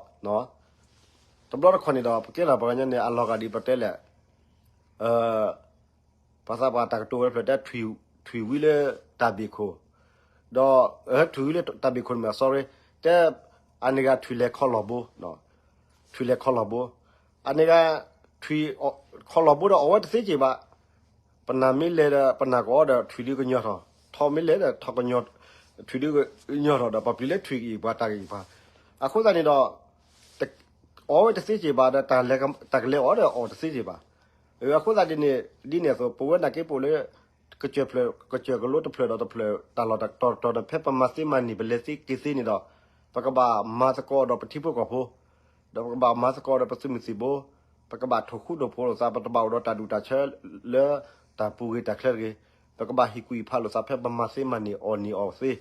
တဘျီတခီၣ်န့ၣ်ဒီး ပကဲထီၣ်ပှၤကညီန့ၣ် အလီၤဂာ်ဒ်ပတဲလဲၣ်, ပှၤသးပှၢ်တၢ်ကတိၤဝဲတဖျၢၣ်တဲ ထွံၣ်ဝံလၢတၢ်ဘ့ၣ်ခိၣ်, ဒီး ထွံၣ်ဝံလၢတၢ်ဘ့ၣ်ခိၣ်န့ၣ်မ့ၢ် sorry, တဲ အန့ၣ်ဂ့ၤထွံၣ်လဲၤခီလီၢ်ဘိ, ထွံၣ်လဲၤခီလီၢ်ဘိ, အန့ၣ်ဂ့ၤ ထွံၣ် ခီလီၢ်ဘိဒီးအီၣ်ဝဲတသ့က့ၤဘၣ်, ပနၢ်မ့ၢ်လဲၤဒီး ပနၢ်ကအီဒီးထွံၣ်ဒုကညီၤထီၣ်, ထီမ့ၢ်လဲၤဒီး ထီကညီၤ, ထွံၣ်ဒုကညီၤထီၣ်ဒီး ပပျံၤလၢထွံၣ်ကအံၤပှၤတၢ်ကအံၤပှၤ, အဃိသတးန့ၣ်ဒီး အီၣ်ဝဲတသ့က့ၤဘၣ်ဒီး တၢ်ကလဲၤအီၣ်ဒီးအီၣ်တသ့က့ၤဘၣ်. အဃိသတးဒ်န့ၣ် ဒ်န့ၣ်အသိး ပဝဲနာ်က့ပအိၣ်လၢ ကစၢၢ်ဖျၢၣ် ကစၢၢ်ကလိတဖျၢၣ်ဒီးတဖျၢၣ် တၢ်လီၢ်တတီၤတတီၤဒီး ဖဲပမၤသ့မၤန့ၢ် ပလဲၤသ့က့ၤသ့န့ၣ်ဒီး ပကဘၣ်မၤသကိးဒီးပထံဖိကီၢ်ဖိ, ဒီးပကဘၣ်မၤသကိးဒီးပသုးမုၢ်သံၣ်ဘိ, ပကဘၣ်ထိၣ်ဃူထိၣ်ဖိးလိာ်သး, ပတဘၣ်အိၣ်ဒီးတၢ်ဒူၣ်တၢ်ဆၢလၢတၢ်ပူၤဂ့ၤတၢ်ချၢတဂ့ၤ, ပကဘၣ်ဟ့ၣ်ကူၣ်ဟ့ၣ်ဖးလိာ်သး ဖဲပမၤသ့မၤန့ၢ်အီၣ်န့ၢ်အီၣ်သ့,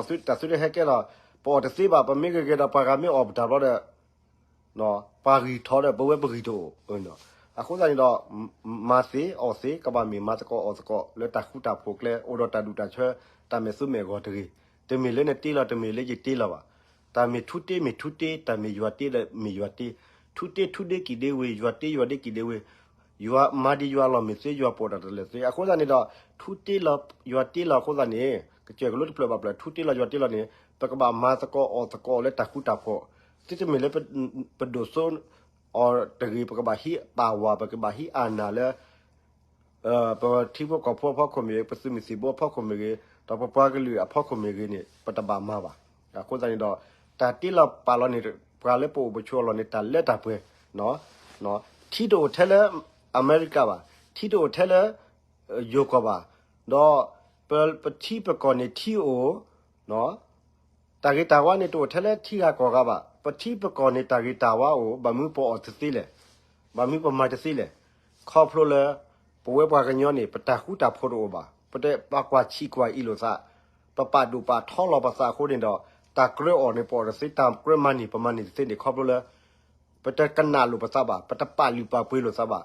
ဒီးတၢ်သုတဟဲကဲဒီး ပအီၣ်တသ့ဘၣ်, ပမ့ၢ်ဂ့ၤဂ့ၤဒီး ပှၤဂၤမ့ၢ်အီၣ်ပတၢ်ဘျီဒီး ပှၤဂံၢ်ထီၣ်ဒီး ပဝဲပဂံၢ်တအိၣ်. အဃိသတးန့ၣ်ဒီး မၤသ့အီၣ်သ့ ကဘၣ်မ့ၢ်မၤသကိးအီၣ်သကိးလၢတၢ်ဃူတၢ်ဖိးကျဲ အိၣ်ဒီးတၢ်ဒူၣ်တၢ်ဆၢ တၢ်မဲာ်သူမဲာ်ဂီၤတဂ့ၤ, တမ့ၢ်လၢနတ့လီၤ တမ့ၢ်လၢယတ့လီၤဘၣ်. တၢ်မ့ၢ်ထူတ့မ့ၢ်ထူတ့, တၢ်မ့ၢ်ယွၤတ့ဒီးမ့ၢ်ယွၤတ့, ထူတ့ထူဒ့ကံၣ်ဒ့ဝ့ၤ, ယွၤတ့ယွၤဒ့ကံၣ်ဒ့ဝ့ၤ, ယွၤမၤဒံးယွၤလီၢ်မ့ၢ်သ့ ယွၤပိာ်တၢ်တလၢာ်သ့. အဃိသတးန့ၣ်ဒီး ထူတ့လီၤယွၤတ့လီၤအဃိသတးန့ၣ် ကစၢၢ်ကလိတဖျၢၣ်ဘၣ်ဖျၢၣ် ထူတ့လီၤယွၤတ့လီၤန့ၣ် ပကဘၣ်မၤသကိးအီၣ်သကိးလၢတၢ်ဃူတၢ်ဖိး, သုတမ့ၢ်လၢပဒိၣ်စိအီၤတဂ့ၤ, ပကဘၣ်ဟံးပၢ်ဝၤ, ပကဘၣ်ဟံးအါနၢ်လၢ ပထံဖိကီၢ်ဖိအဖီခိၣ်မ့ၢ်ဂ့ၤ, ပသုးမုၢ်သံၣ်ဘိအဖီခိၣ်မ့ၢ်ဂ့ၤ, ဒီးပပှၤကလုာ်အဖီခိၣ်မ့ၢ်ဂ့ၤန့ၣ် ပတဘၣ်မၤဘၣ်. အဃိသတးန့ၣ်ဒီး တၢ်တ့လီၤပာ်လီၤန့ၣ် ပှၤလၢပအိၣ်ပဆိးအလီၢ်န့ၣ် တၢ်လၢတၢ်ပှဲၤ, ထံတအိၣ်ထဲလၢအမဲရကၤဘၣ်, ထံတအိၣ်ထဲလၢယိၤကီၢ်ဘၣ်, ဒီးပထံပကီၢ်န့ၣ်ထံအိၣ်, တၢ်ဂ့ၤတၢ်ဝါန့ၣ်တအိၣ်ထဲလၢထံဂၤကီၢ်ဂၤဘၣ်. ပထံပကီၢ်န့ၣ်တၢ်ဂ့ၤတၢ်ဝါအိၣ်, ဘၣ်မနုၤပအီၣ်တသ့လဲၣ်, ဘၣ်မနုၤပမၤတသ့လဲၣ်. ခီဖျိလၢ ပဝဲပှၤကညီန့ၣ် ပတၢ်ဃူတၢ်ဖိးတအိၣ်ဘၣ်, ပတပာ်ကွၢ်ဆံးကွၢ်အံၤလိာ်သး, ပပာ်ဒိၣ်ပာ်ထီလီၤပသးအဃိန့ၣ်ဒီး တၢ်ကြၢးအီၣ်န့ၣ် ပအီၣ်တသ့, တၢ်ကြၢးမၤန့ၢ် ပမၤန့ၢ်တသ့န့ၣ် ခီဖျိလၢ ပတကနၣ်လိာ်ပသးဘၣ်, ပတပာ်လုၢ်ပာ်ပှ့ၤလိာ်သးဘၣ်.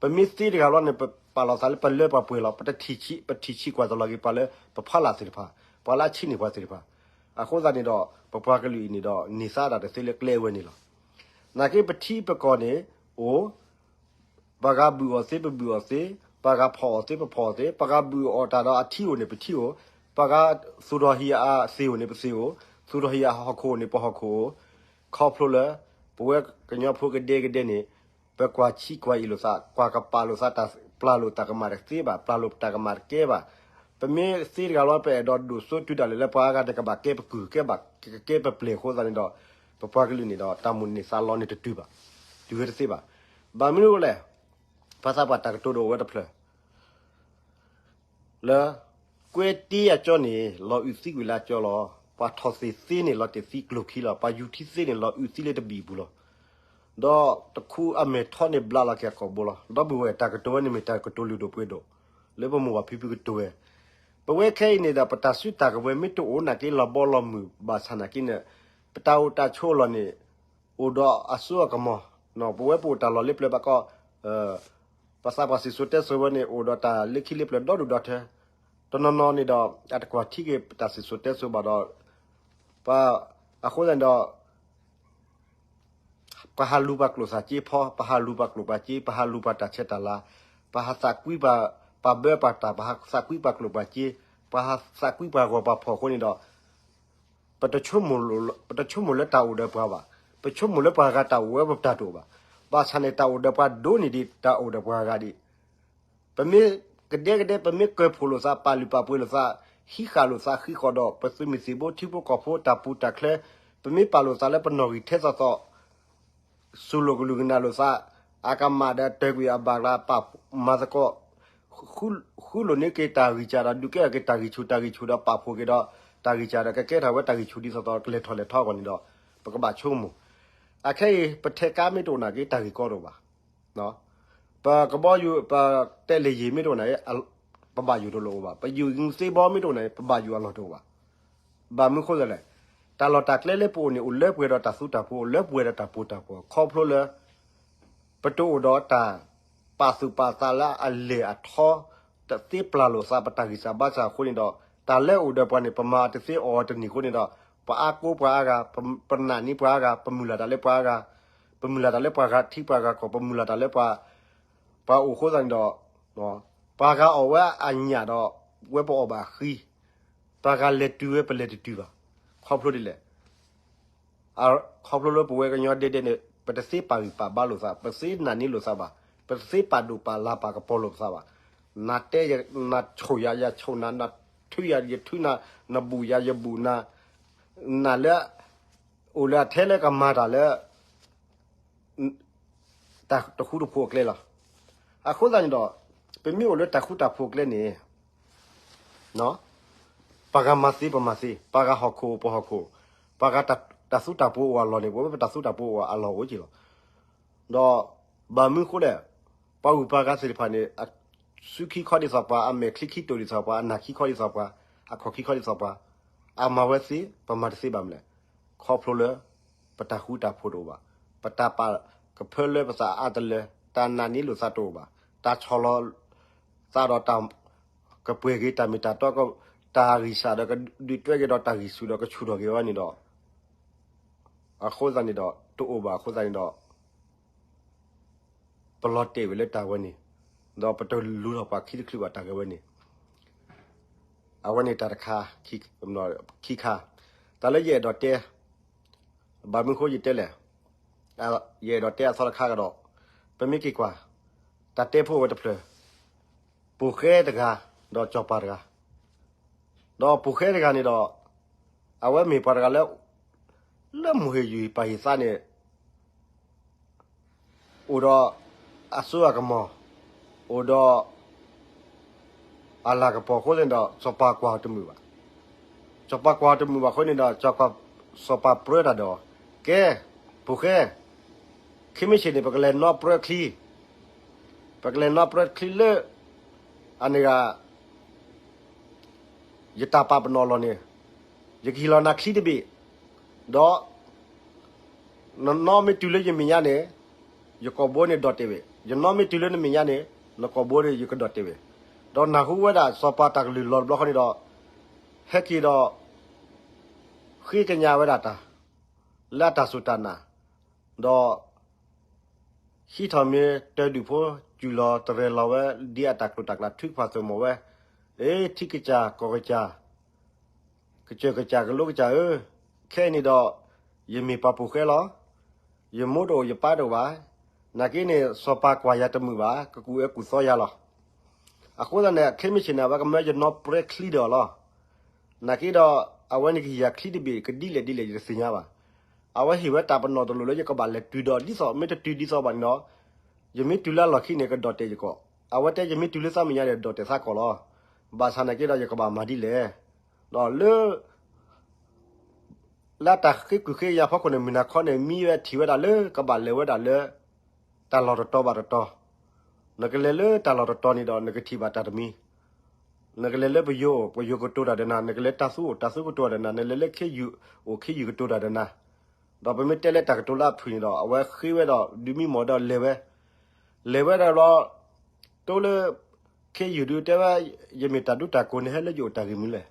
ပမ့ၢ်သ့တဂၤလီၤန့ၣ် ပပာ်လီၤသးလၢပလၢပှဲၤလီၤ, ပထံၣ်ဆံးကွၢ်တလီၤက့ၤပှၤလၢပဖီလာ်သ့ၣ်တဖၣ်, ပှၤလၢအဆံးန့ၢ်ပှၤသ့ၣ်တဖၣ်. အဃိသတးန့ၣ်ဒီး ပပှၤကလုာ်အံၤန့ၣ်ဒီး န့ၢ်သါဒၣ်တသ့လၢကျဲအဝဲန့ၣ်လီၤ. နာ်က့ပထံပကီၢ်န့ၣ် အိၣ် ပှၤဂၤဘုၣ်အီၣ်သ့ ပဘုၣ်အီၣ်သ့, ပှၤဂၤဖီၣ်အီၣ်သ့ ပဖီၣ်အီၣ်သ့, ပှၤဂၤဘုၣ်အီၣ်တၢ်ဒီးအထံအိၣ်န့ၣ် ပထံအိၣ်, ပှၤဂၤသူၣ်ထီၣ်ဟံၣ်အသ့ၣ်အိၣ်န့ၣ် ပသ့ၣ်အိၣ်, သူၣ်ထီၣ်ဟံၣ်အဟီၣ်ခိၣ်အိၣ်န့ၣ် ပဟီၣ်ခိၣ်အိၣ်. ခီဖျိလၢ ပဝဲကညီဖိကဒဲကဒဲန့ၣ် ပကွၢ်ဆံးကွၢ်အံၤလိာ်သး, ကွၢ်ကပာ်လိာ်သးတၢ်ပျၢ်လိာ်တၢ်ကမၣ်တသ့ဘၣ်, ပျၢ်လိာ်တၢ်ကမၣ်တကဲဘၣ်. ပမ့ၢ်သ့တဂၤလီၤ ပအဲၣ်ဒိးဒိၣ်စိတုၤဒၣ်လဲာ်လၢပှၤအါဂၤန့ၣ် ကဘၣ်ကဲပကုၢ် ကဲဘၣ် ကကဲပပျဲၢ်အဃိသတးန့ၣ်ဒီး ပပှၤကလုာ်န့ၣ်ဒီး တၢ်မိၣ်န့ၢ်သးလီန့ၣ်တတုၤဘၣ်, တုၤဝဲတသ့ဘၣ်. ဘၣ်မနုၤအဃိလဲၣ်, ပှၤသးပှၢ်တၢ်ကတိၤဒိၣ်ဝဲတဖျၢၣ် လၢ ကွဲတ့အကၠီန့ၣ် လီၤအုးသံကွံာ်လၢအကၠီလီၤ. ပှၤထီၣ်သ့ၣ်သ့န့ၣ် လီၤတဲာ်သံကျိၤခံလီၤ. ပှၤယူၤထံသ့န့ၣ် လီၤအုးသံလၢတဘံၣ်ပူၤလီၤ. ဒီးတခူအမဲာ်ထီန့ၣ် ဘျးလီၤက့ၤအကိာ်ဘိလီၤ. ဒီပုၢ်ဝဲၢ်တၢ်ကတိၤဝဲန့ၣ်မ့ၢ်တၢ်ကတိၤလုၢ်ဒိၣ်ပှ့ၤဒိၣ် လၢပမိၢ်ပၢ်ဖံဖုကတိၤဝဲ. ပဝဲခဲအံၤန့ၣ်ဒီး ပတၢ်စုတၢ်ကဝဲၤမ့ၢ်တအိၣ်နာ်က့ လီၤဘီလီၤမုၢ်ဘၣ်ဆၣ်နာ်က့န့ၣ် ပတၢ်အိၣ်တၢ်ဆိးအလီၢ်န့ၣ် အိၣ်ဒီးအစိအကမီၤ, ပဝဲပအိၣ်တၢ်လီၢ်လၢပျၢၤဘၣ်ကီး ပှၤသးပှၢ်စံၣ်စိၤတဲစိၤဝဲန့ၣ် အိၣ်ဒီးတၢ်လၢခံလၢပျၢၤဒီဒူၣ်ဒီထၢ, တနီၤနီၤန့ၣ်ဒီး အတကွၢ်ထံက့ၤပတၢ်စံၣ်စိၤတဲစိၤဘၣ်ဒီး ပှၤ အဃိသတးန့ၣ်ဒီး ပှၤဟးလူၤပှၤကျိာ်စၢ်က့ဖီ, ပှၤဟးလူၤပှၤကျိာ်ပှၤက့, ပှၤဟးလူၤပှၤတၢ်ဆဲးတၢ်လၤ, ပှၤဟးသးကွံပှၤ ပှၤဘၢပှၤတၢ်, ပှၤဟးသးကွံပှၤကျိာ်ပှၤက့, ပှၤဟးသးကွံပှၤဂီၤပှၤဖီၣ်အဃိန့ၣ်ဒီး ပတဆိကမိၣ်လၢ ပတဆိကမိၣ်လၢတၢ်အိၣ်ဒီးပှၤဘၣ်. ပဆိကမိၣ်လၢပှၤဂၤတၢ်အိၣ်ဝဲပတၢ်တအိၣ်ဘၣ်. ဘၣ်ဆၣ်န့ၣ် တၢ်အိၣ်ဒီးပှၤဒိၣ်န့ၢ်ဒံး တၢ်အိၣ်ဒီးပှၤဂၤဒံး. ပမ့ၢ်ကဒဲကဒဲ ပမ့ၢ်ကၢဖှိၣ်လိာ်သး ပာ်လုၢ်ပာ်ပှ့ၤလိာ်သး ဟံးဃာ်လိာ်သးဃံးဃီဒီး ပသုးမုၢ်သံၣ်ဘိ ထံဖိကီၢ်ဖိ တၢ်ပူၤတၢ်ချၢ ပမ့ၢ်ပာ်လိာ်သးလၢပနီၣ်ဂံၢ်ထဲသိးသိး စူၤလိာ်ကလုၢ်ကနၣ်လိာ်သး အကမၣ်ဒီးတၢၢ်ကွံာ်အဘၣ်ကျါ ပာ်မၤသကိး ဃုလိာ်န့ၢ်က့ၤတၢ်ဂံၢ်စၢ်ဒီး ဒုးကဲထီၣ်က့ၤတၢ်ဂံၢ်ဆူၣ်တၢ်ဂံၢ်ဆူၣ်ဒီး ပာ်ဖှိၣ်က့ၤဒီး တၢ်ဂံၢ်စၢ်ဒီး ကကဲထီၣ်ဝဲတၢ်ဂံၢ်ဆူၣ်ဒ်သိးသိး ကလဲၤထီၣ်လဲၤထီအဂီၢ်န့ၣ်ဒီး ပကဘၣ်ဆိကမိၣ်. အခဲအံၤ ပထဲးကားမ့ၢ်တအိၣ်နာ်က့ တၢ်ဂ့ၢ်ကီတအိၣ်ဘၣ်. ပကဘီယူၤ ပတဲလၢယံၤမ့ၢ်တအိၣ်နာ်က့ ပဘၣ်ယိၣ်တလိၣ်အိၣ်ဘၣ်. ပယုၢ်သ့ဘီမ့ၢ်တအိၣ်နာ်က့ ပဘၣ်ယိၣ်အလီၢ်တအိၣ်ဘၣ်. ဘၣ်မနုၤဃိသလဲၣ်, တၢ်လီၢ်တၢ်ကျဲလၢပအိၣ်န့ၣ် အိၣ်လၢပှဲၤဒီးတၢ်သူတၢ်ဖိး အိၣ်လၢပှဲၤဒီးတၢ်ပူၤတၢ်ဖှိၣ် ခီဖျိလၢ ပတအိၣ်ဒီးတၢ် ပာ်သူၣ်ပာ်သးလၢအလဲၢ်အထီ တသ့ပျၢ်လိာ်သးပတၢ်ဂံၢ်စၢ်ဘါစၢ်အဃိန့ၣ်ဒီး တၢ်လၢအိၣ်ဒီးပှၤန့ၣ် ပမၤတသ့အီၤတန့ၢ်အဃိန့ၣ်ဒီး ပအါကိးပှၤအါဂၤ, ပနာ်န့ၢ်ပှၤအါဂၤ, ပမုၢ်လၢ်တၢ်လၢပှၤအါဂၤ, ပမုၢ်လၢ်တၢ်လၢပှၤဂၤထံပှၤဂၤကီၢ်, ပမုၢ်လၢ်တၢ်လၢပှၤ ပှၤအိၣ်အဃိသတးန့ၣ်ဒီး ပှၤဂၤအီၣ်ဝဲအညၣ်ဒီး ဝဲပအီၣ်ဘၣ်ဃံ, ပှၤဂၤလဲၤတုၤဝဲပလဲၤတတုၤဘၣ်. ခီဖျိဒ်လဲၣ်. ခီဖျိလၢပဝဲကညီဒဲဒဲန့ၣ် ပတသ့ပာ်ဂံၢ်ပာ်ဘါလိာ်သး, ပသ့နာ်န့ၢ်လိာ်သးဘၣ်, ပတသ့ပာ်ဒိၣ်ပာ်လၢ်ပာ်ကပီၤလိာ်ပသးဘၣ်. နတဲယၤ, နဆိၣ်ယၤ, ယဆိၣ်နၤ, နထုယၤ, ယထုနၤ, နဘူးယၤ, ယဘူးနၤ, နလၢ အိၣ်လၢအထဲလၢကမၤတၢ်လၢ တၢ်တဃူတဖိးအကျဲလီၤ. အဃိသတးန့ၣ်ဒီး ပမ့ၢ်အိၣ်လၢတၢ်ဃူတၢ်ဖိးအကျဲန့ၣ် ပှၤဂၤမၤသ့ပမၤသ့, ပှၤဂၤဟီၣ်ခိၣ်ပဟီၣ်ခိၣ်, ပှၤဂၤတၢ်သူတၢ်ပှိၤအိၣ်အလီၢ်န့ၣ် ပဝဲပတၢ်သူတၢ်ပှိၤအိၣ်အလီၢ်အိၣ်က့ၤလီၤ. ဒီးဘၣ်မနုၤအဃိလဲၣ်, ပှၤဂုၤပှၤဂၤသ့ၣ်တဖၣ်န့ၣ် အစုခံခီဒ်သိးပှၤ, အမဲာ်ချံခံတိာ်ဒ်သိးပှၤ, အနၢ်ခံခီဒ်သိးပှၤ, အခီၣ်ခံခီဒ်သိးပှၤ, အမၤဝဲသ့, ပမၤတသ့ဘၣ်မနုၤလဲၣ်. ခီဖျိလၢပတၢ်ဃူတၢ်ဖိးတအိၣ်ဘၣ်, ပတၢ်ပာ်ကဖၢလၢပသးအါတလၢ, တၢ်နာ်န့ၢ်လိာ်သးတအိၣ်ဘၣ်, တၢ်ဆီၣ်လီၤသးဒီးတၢ်ကပှဲၤက့ၤတၢ်မ့ၢ်တၢ်တီ, တၢ်ဂံၢ်စၢ်ဒီးကဒုးတွဲက့ၤဒီးတၢ်ဂံၢ်ဆူၣ်ဒီးကဆူၣ်ထီၣ်က့ၤဝဲန့ၣ်ဒီး အဃိသတးန့ၣ်ဒီး တအိၣ်ဘၣ်အဃိသတးန့ၣ်ဒီး ပလီၤတဲာ်ဝဲလၢတၢ်ဝဲန့ၣ်, ဒီးပတလူၤထီၣ်ပှၤခံတချုးဘၣ်တၢ်ဂ့ၢ်ဝဲန့ၣ်, အဝဲန့ၣ်တၢ်တခါ, ခံခါ, တၢ်လၢယအဲၣ်ဒိးတဲ, ဘၣ်မနုၤအဃိယတဲလဲၣ်, ယအဲၣ်ဒိးတဲအသီတခါကဒီး, ပမ့ၢ်က့ၤကွၢ်, တၢ်တဲဖိဝဲတဖျၢၣ်, ပိာ်ဃဲတဂၤ, ဒီးစီၤပၤတဂၤ ဒီးပိာ်ဃဲတဂၤန့ၣ်ဒီး အဝဲမ့ၢ်ပှၤတဂၤလၢ လၢမိၢ်ဟ့ၣ်ယုၢ်ပၢ်ဟ့ၣ်သးန့ၣ် အိၣ်ဒီးအစိအကမီၤ, အိၣ်ဒီးအလၤကပီၤအဃိန့ၣ်ဒီး စီၤပၤကွၢ်အီၤတမုာ်ဘၣ်. စီၤပၤကွၢ်အီၤတမုာ်ဘၣ်အဃိန့ၣ်ဒီး စီၤပၤပြၢတၢ်ဒီး, ကဲ, ပိာ်ဃဲ, ခဲမုၢ်ဆ့ၣ်န့ၣ် ပကလဲၤနီၣ်ပြၢချံ, ပကလဲၤနီၣ်ပြၢချံလၢ အန့ၣ်ဂၤ ယတၢ်ပာ်ပနီၣ်လီၢ်န့ၣ်, ယကဟ့ၣ်လီၤနၤချံတဘ့ၣ်, ဒီး နနီၣ်မ့ၢ်တုၤလၢယမဲာ်ညါန့ၣ်, ယကိာ်ဘိန့ၣ်ဒိးတဲာ်ဝဲ, ယနီၣ်မ့ၢ်တုၤလၢနမဲာ်ညါန့ၣ်, နကိာ်ဘိန့ၣ်ယကဒိးတဲာ်ဝဲ. ဒီးနၢ်ဟူဝဲဒၣ်စီၤပၤတၢ်ကလုၢ်လီၤတဘျီဃီန့ၣ်ဒီး, ဟဲက့ၤဒီး ဃ့ကညးဝဲဒၣ်တၢ် လၢအတၢ်စူၢ်တၢ်နာ်, ဒီး ဟံးထီၣ်မ့ၢ်တၢၤဒုၣ်ဖိ စူၢ်လီၤတရဲၣ်လီၤဝဲ ဒ်အတၢ်ကျိာ်တၢ်ကျဲ ထုကဖၣ်သုးမီၤဝဲ, အ့ ထံကစၢ် ကီၢ်ကစၢ်, ကစၢၢ်ကစၢ် ကလိကစၢ်ဧၢ, ခဲအံၤန့ၣ်ဒီး ယမ့ၢ်ပှၤပိာ်ဃဲလီၤ. ယမိၢ်တအိၣ် ယပၢ်တအိၣ်ဘၣ်. နာ်က့န့ၣ် စီၤပၤကွၢ်ယၤတမုာ်ဘၣ်, ကကူၣ်အၢကူၣ်သီယၤလီၤ. အဃိသတးန့ၣ် ခဲမုၢ်ဆ့ၣ်န့ၣ် အဝဲကမၢယနီၣ်ပြဲချံဒီးအီၤလီၤ. နာ်က့ဒီး အဝဲန့ၣ်ကဟ့ၣ်ယၤချံတဘ့ၣ် ကဒ်လဲၣ်ဒ်လဲၣ် ယတသ့ၣ်ညါဘၣ်. အဝဲဟ့ၣ်ဝဲတၢ်ပနီၣ်တလိၣ်လၢယကဘၣ်လဲၤတုၤဒီးဒ်သိး မ့ၢ်တတုၤဒ်သိးဘၣ်န့ၣ်ဒီး ယမ့ၢ်တုၤလၢအလီၢ်ခံန့ၣ် ကဒိးတဲာ်ယကီၢ်, အဝဲတဲယမ့ၢ်တုၤလၢသးမဲာ်ညါန့ၣ် ဒိးတဲာ်သးကီၢ်လီၤ. ဘၣ်ဆၣ်နာ်က့ဒီး ယကဘၣ်မၤဒ်လဲၣ်. ဒီးလၢ လၢတၢ်ဃ့ကုၢ်ဃ့ယၤဖီခိၣ်န့ၣ် မုၢ်နၤခီန့ၣ် မံဝဲထံၣ်ဝဲဒၣ်လၢကဘၣ်လဲၤဝဲဒၣ်လၢ တၢ်လီၢ်တတီၤဘၣ်တတီၤ, နကလဲၤလၢတၢ်လီၢ်တတီၤန့ၣ်ဒီး နကထံၣ်ဘၣ်တၢ်တမံၤ, နကလဲၤလၢပယိၤအိၣ် ပယိၤကတိၤတၢ်ဒီးနၤ, နကလဲၤတၢ်သူအိၣ် တၢ်သူကတိၤတၢ်ဒီးနၤ, နလဲၤလၢခ့ယုၢ်အိၣ် ခ့ယုၢ်ကတိၤတၢ်ဒီးနၤ. ဒီးပမ့ၢ်တဲလၢတၢ်ကတိၤလၢအဖုၣ်န့ၣ်ဒီး အဝဲဃ့ဝဲဒီး ဒုးမံမီၢ်ဒီးလဲၤဝဲ, လဲၤဝဲဒၣ်ဘျီ တိလၢ ခ့ယုၢ်ဒုးတဲဝဲ, ယမ့ၢ်တၢ်ဒူတၢ်ကိးန့ၣ် ဟဲလၢယအိၣ်တၢ်ဂ့ၢ်မနုၤလဲၣ်.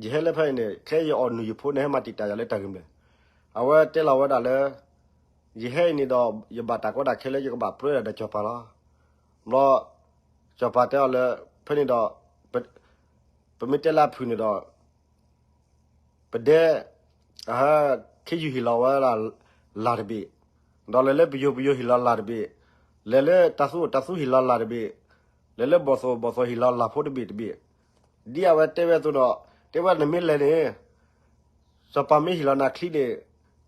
ယဟဲလၢဖဲအံၤန့ၣ် ခဲယအီၣ်နုၢ်ယဖိန့ၣ် ဟဲမၤတံာ်တာ်ယၤလၢတၢ်ဂ့ၢ်မနုၤလဲၣ်. အဝဲတဲလီၤဝဲဒၣ်လၢ ယဟဲအံၤန့ၣ်ဒီး ယဘၣ်တၢ်ကီတၢ်ခဲလၢယကဘၣ်ပြၢဒၣ်ဒီးစီၤပၤလီၤ. ဘျီ စီၤပၤတဲအီၤလၢ ဖဲန့ၣ်ဒီး ပမ့ၢ်တဲလၢအဖုၣ်န့ၣ်ဒီး ပဒဲ ခ့ယုၢ်ဟ့ၣ်လီၤဝဲဒၣ်လၢ်တဘ့ၣ်, ဒီးလဲၤလၢပယိၤ ပယိၤဟ့ၣ်လီၤလၢ်တဘ့ၣ်, လဲၤလၢတၢ်သူအိၣ် တၢ်သူဟ့ၣ်လီၤလၢ်တဘ့ၣ်, လဲၤလၢဘီၣ်သိၣ် ဘီၣ်သိၣ်ဟ့ၣ်လီၤလၢ်ဖိတဘ့ၣ်တဘ့ၣ်, ဒ်အဝဲတဲဝဲအသိးဒီး တဲဝဲနမ့ၢ်လဲၤန့ၣ် စီၤပၤမ့ၢ်ဟ့ၣ်လီၤနၤချံန့ၣ်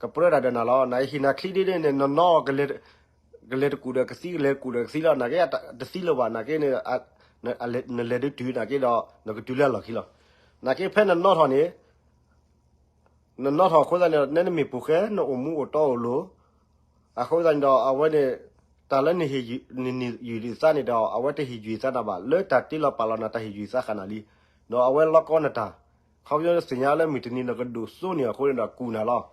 ကပြၢတၢ်ဒီးနၤလီၤ. နဟ့ၣ်နၤချံဒ်န့ၣ် နနီၣ် ကလဲၤတကူၣ်ဒီးကသံ ကလဲၤတကူၣ်ဒီးကသံလီၤ. နာ်က့တသံလၢၤဘၣ် နာ်က့န့ၣ် နလဲၤဒုးတုၤ နာ်က့ဒီး နကတုၤလၢအလီၢ်ခံလီၤ. နာ်က့ဖဲနနီၣ်ထီၣ်န့ၣ် နနီၣ်ထီၣ်အဃိသတးန့ၣ် နဲနမ့ၢ်ပိာ်ဃဲ နအိၣ်မူအိၣ်တီအိၣ်လိၤ, အဃိသတးန့ၣ်ဒီး အဝဲန့ၣ် တၢ်လၢနဟ့ၣ်ယုၢ်သးန့ၣ်ဒီး အဝဲတဟ့ၣ်ယုၢ်သးနၤဘၣ်, လၢတၢ်တ့လီၤပာ်လီၤနၤ တၢ်ဟ့ၣ်ယုၢ်သးဃာ်နၤလံ. ဒီးအဝဲလီၤကီနတၢ်, ခီဖျိနသ့ၣ်ညါလၢမုၢ်တနံၤနကဒိၣ်စိန့ၢ်အဃိန့ၣ်ဒီး ကူၣ်နၤလီၤ.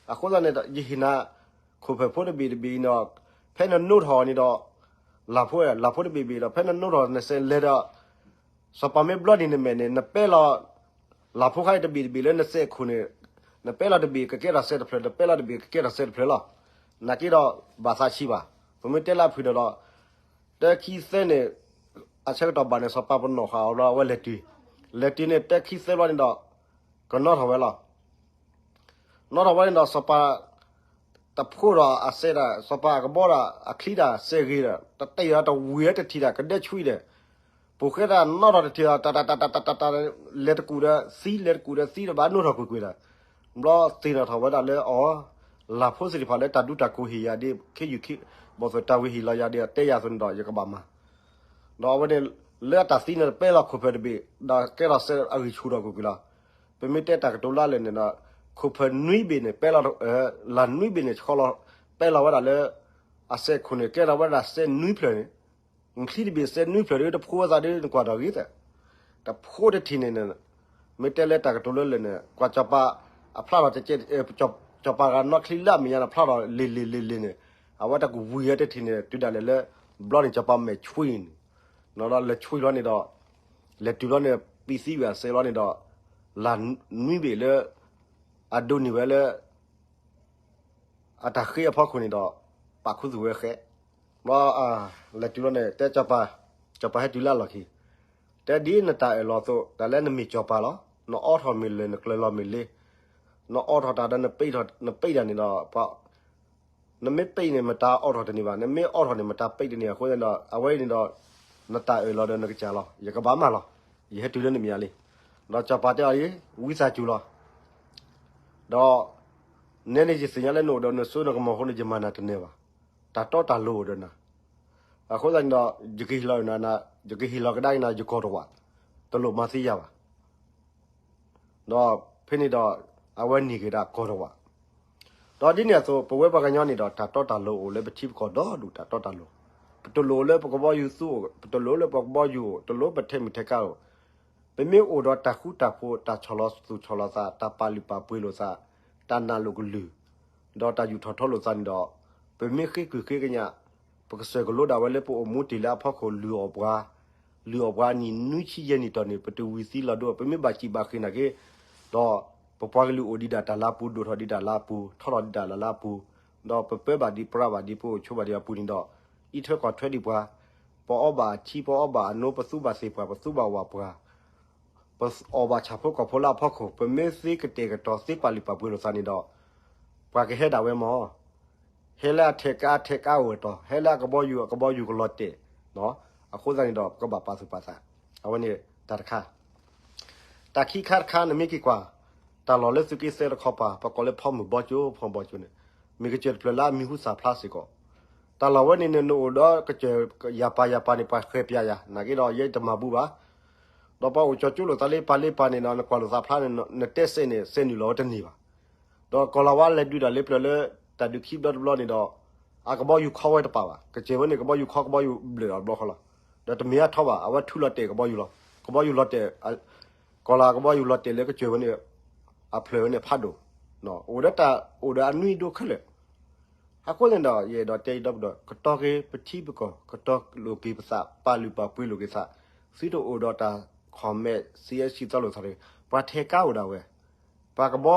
အဃိသတးန့ၣ် ယဟ့ၣ်နၤ ခိၣ်ဖၢၣ်ဖိတဘ့ၣ်တဘ့ၣ်အံၤဒီး ဖဲနနီၣ်ထီၣ်န့ၣ်ဒီး လၢ်ဖိ လၢ်ဖိတဘ့ၣ်ဘ့ၣ်ဒီး ဖဲနနိထီၣ်နစဲးလဲၤဒီး စီၤပၤမ့ၢ်ဘျီန့ၣ်နမဲာ်န့ၣ် နပဲလီၤ လၢ်ဖိခါအံၤတဘ့ၣ်တဘ့ၣ်လၢနစဲးအခိၣ်န့ၣ် နပဲလီၤတဘ့ၣ်ကကဲထီၣ်စဲးတဖျၢၣ် နပဲလီၤတဘ့ၣ်ကကဲထီၣ်စဲးတဖျၢၣ်လီၤ. နာ်က့ဒီး ဘၣ်သးဆံးဘၣ်. ပမ့ၢ်တဲလၢအဖုၣ်ဒီး တၢခံသၢန့ၣ် အဆၢကတီၢ်ဘၣ်န့ၣ် စီၤပၤပနီၣ်ဃာ်အီၤဒီးအဝဲလဲၤတုၤ, လဲၤတုၤန့ၣ် တၢခံသၢဘျီန့ၣ်ဒီး ကနီထီၣ်ဝဲလီၤ. နီထီၣ်ဝဲန့ၣ်ဒီး စီၤပၤ တဖိဒီးအစဲးဒၣ် စီၤပၤအကဘီဒီး အချံဒၣ်စဲးဂ့ၤဒီး တတဲာ်ဒီးတဝံၤဝဲတထံၣ်ဒၣ် ကဒဲဆွံဒီး ပူၤဃဲဒၣ်နီထီၣ်တထံၣ်ဒီး တၢ်တၢ်တၢ်တၢ်တၢ်တၢ်တၢ် လဲၤတကူာ်ဒီးသံ လဲၤတကူာ်ဒီးသံဒီး ဘၣ်နိထီၣ်ကွ့ၢ်ကွ့ၢ်ဒီး ဘျီသ့ၣ်နီၣ်ထီၣ်ဝဲဒၣ်လၢအီၤ လၢ်ဖိသ့ၣ်တဖၣ်လၢတၢ်ဒူတၢ်ကိးဟ့ၣ်ယၤဒ် ခ့ယုၢ်ခ့ ဘီၣ်သိၣ်တၢ်ဝံၤဟ့ၣ်လီၤယၤဒ် တဲယၤအသိးန့ၣ်ဒီး ယကဘၣ်မၤ ဒီးအဝဲန့ၣ် လၢအတၢ်သံန့ၣ် တပဲလီၤခိၣ်ဖၢၣ်တဘ့ၣ် ဒီးကဲထီၣ်စဲးအဂံၢ်ဆူၣ်ထီၣ်ကွ့ၢ်ကွ့ၢ်လီၤ. ပမ့ၢ်တဲတၢ်ကတိၤလၢလၢာ်န့ၣ်ဒီး ခိၣ်ဖၢၣ်နွံဘ့ၣ်န့ၣ် ပဲလီၤ လၢ်နွံဘ့ၣ်န့ၣ် ဆှီလီၤ ပဲလီၤဝဲဒၣ်လၢ အစဲးခိၣ်န့ၣ် ကဲထီၣ်ဝဲဒၣ်စဲးနွံဖျၢၣ်န့ၣ် ချံတဘ့ၣ်စဲးနွံဖျၢၣ်ဒီး တဖိဝဲသးဒီး နကွၢ်ဒီးဂ့ၤသး တဖိတထံၣ်န့ၣ် မ့ၢ်တဲလၢတၢ်ကတိၤလၢလၢာ်န့ၣ် ကွၢ်စီၤပၤအဖျါထီၣ်တကဲ စီၤပၤဂၤနီၣ်ချံလၢအမဲာ်ညါန့ၣ် ဖျါထီၣ်လ့ၤလ့ၤလ့ၤလ့ၤန့ၣ် အဝဲတကဝံၤဝဲတထံၣ်န့ၣ် တုၤဒၣ်လဲာ်လၢ ဘျီန့ၣ် စီၤပၤမဲာ်ဆွံန့ၣ် ဒီးလဲၤဆွံဘျီန့ၣ်ဒီး လဲၤတုၤဘျီန့ၣ် ပံသံဝံၤအစဲးဘျီန့ၣ်ဒီး လၢ်နွံဘ့ၣ်လၢ အဒိးန့ၢ်ဝဲလၢ အတၢ်ဃ့အဖီခိၣ်န့ၣ်ဒီး ပာ်ခူသူၣ်ဝဲဃဲ ဘျီ လဲၤတုၤဘျီန့ၣ် တဲစီၤပၤ စီၤပၤဟဲတုၤလၢအလီၢ်ခံ တဲဒ်နတၢ်အၢၣ်လီၤအသိး တၢ်လၢနမ့ၢ်စီၤပၤလီၤ နအိးထီၣ်မ့ၢ်လၢာ် နကျၢၤလီၤမ့ၢ်လ့ နအိးထီၣ်တၢ်ဒီး နပံးတၢ်န့ၣ်ဒီး နမ့ၢ်ပံးန့ၣ် မတၤအိးထီၣ်တန့ၢ်ဘၣ် နမ့ၢ်အိးထီၣ်န့ၣ် မတၤပံးတန့ၢ်အဃိန့ၣ်ဒီး အဝဲအံၤန့ၣ်ဒီး နတၢ်အၢၣ်လီၤဒီးနကစၢ်လီၤ ယကဘၣ်မၤလီၤ ယဟဲတုၤလၢနမဲာ်ညါလံ ဒီးစီၤပၤတဲအီၤဒ် ဝံသးစူၤလီၤ ဒီး နဲန့ၣ်ယသ့ၣ်ညါလၢနအိၣ်ဒီးနစိနကမီၤအဃိန့ၣ် ယမၤနၤတနၢၤဘၣ် တၢ်တီတၢ်လိၤအိၣ်ဒီးနၤ အဃိသတးန့ၣ်ဒီး ယကဟ့ၣ်လီၤနၤ ယကဟ့ၣ်လီၤကဒါက့ၤနၤ ယကီၢ်တဝး တလိၣ်မၤသံယၤဘၣ် ဒီးဖဲန့ၣ်ဒီး အဝဲန့ၢ်က့ၤဒၣ်ကီၢ်တဝး ဒီးဒ်န့ၣ်အသိး ပဝဲပှၤကညီန့ၣ်ဒီး တၢ်တီတၢ်လိၤအိၣ်လၢပထံပကီၢ်ဒီဒူၣ် တၢ်တီတၢ်လိၤ ပတလိၣ်လၢပကဘီယူၤသူအိၣ် ပတလိၣ်လၢပကဘီယူၤအိၣ် တလိၣ်ပထဲးမုၢ်ထဲးကါအိၣ် ပမ့ၢ်အိၣ်ဒီးတၢ်ဃူတၢ်ဖိး တၢ်ဆီၣ်လီၤသူၣ်ဆီၣ်လီၤသး တၢ်ပာ်လုၢ်ပာ်ပှ့ၤလိာ်သး တၢ်နာ်လိာ်ကလုၢ် ဒီးတၢ်ယူးထီၣ်ထီလိာ်သးန့ၣ်ဒီး ပမ့ၢ်ဃ့ကုၢ်ဃ့ကညး ပကစၢၢ်ကလိဒၣ်ဝဲလၢပအိၣ်မူတ့ၢ်လၢအဖီခိၣ် လုၢ်အီၣ်ပှၤ လုၢ်အီၣ်ပှၤအနံၣ်နွံဆံယဲၢ်နံၣ်တီၢ်န့ၣ် ပတဝံၤသံလီၤဒိ ပမ့ၢ်ဘၣ်စံးဘၣ်ဃ့ၢ်နာ်က့ ဒီး ပပှၤကလုာ်အိၣ်ဒံးဒၣ်တၢ်လၤပူၤ ဒိၣ်ထီၣ်ဒံးတၢ်လၤပူၤ ထီထီၣ်ဒံးတၢ်လၤပူၤ ဒီးပပၢဘၣ်ဒံးပြါဘၣ်ဒံး ပအိၣ်ဆိးဘၣ်ဒံးအပူၤန့ၣ်ဒီး အံးထွဲကွၢ်ထွဲဒံးပှၤ ပအီဘၣ်အထံ ပအီဘၣ်အနိ ပသူဘၣ်သ့ၣ်ပှၢ် ပသူဘၣ်ဝၣ်ပှၢ် ပအီၣ်ဘၣ်ဆၣ်ဖိကီၢ်ဖိလၢအဖီခိၣ် ပမ့ၢ်သ့ကတဲာ်ကတီၤသ့ပာ်လုၢ်ပာ်ပှ့ၤလိာ်သးန့ၣ်ဒီး ပှၤကဟဲဒၣ်ဝဲမၢ် ဟဲလၢအထဲးကါထဲးကါအိၣ်တီၢ် ဟဲလၢအကဘီယူၤအကဘီယူၤကလီၤတဲာ် အဃိသတးန့ၣ်ဒီး ပကဘၣ်ပာ်သူၣ်ပာ်သး အဝဲန့ၣ်တၢ်တခါ တၢ်ခံခါတခါ နမ့ၢ်က့ၤကွၢ် တၢ်လီၢ်လၢသုးက့သၢတခီပၤ ပကိးလၢဖီမုၢ်ဘီကၠိ ဖီမုၢ်ဘီကၠိန့ၣ် မ့ၢ်ကစၢၢ်တဖျၢၣ်လၢအမံၤဟူသၣ်ဖျါစ့ၢ်ကီး တၢ်လီၢ်ဝဲန့ၣ်န့ၣ် နအိၣ်ဒီးကစၢၢ်ယၤပၤယၤပၤန့ၣ် ပှၤဃဲၤပျးယၤ နာ်က့ဒီးယဲတမၤဘူးဘၣ် ဒီးပှၤအိၣ်ကၠီၤကၠိလိာ်သးလၢပၤလၢပၤန့ၣ်ဒီး နကွၢ်လိာ်သးဖျါန့ၣ် နတဲစဲးန့ၣ် စဲးနုာ်လီၤဝဲတန့ၢ်ဘၣ် ဒီးကီၢ်လၤဝါလဲၤဒုးတၢ်လၢပျၢၤလၢ တၢ်ဒုးခံဘျီတဘျီန့ၣ်ဒီး အကဘီယူၤခီဝဲတပာ်ဘၣ် ကစၢၢ်ဝဲန့ၣ် ကဘီယူၤခီကဘီယူၤဘျၢၣ်အီၤတဘျီဃီလီၤ ဒီးတမ့ၢ်အထီဘၣ် အဝဲထူလီၤတဲာ်ကဘီယူၤလီၤ ကဘီယူၤလီၤတဲာ် ကီၢ်လၤကဘီယူၤလီၤတဲာ်လၢကစၢၢ်ဝဲန့ၣ် အဖျၢၣ်ဝဲန့ၣ်ဖးဒိၣ် အိၣ်ဒီးတၢ် အိၣ်ဒီးအနွံဒိခဲလၢာ် အဃိန့ၣ်ဒီး ယအဲၣ်ဒိးတဲအံၤဒီပုၢ်ဒီဝဲၢ် ကတီၤက့ၤပထံပကီၢ် ကတီၤလိာ်က့ၤပသး ပာ်လုၢ်ပာ်ပှ့ၤလိာ်က့ၤသး သုတအိၣ်ဒီးတၢ် comment စံးအဲၣ်စံးသီလိာ်သးတဂ့ၤ ပှၤထဲးကါအိၣ်ဒၣ်ဝဲ ပှၤကဘီ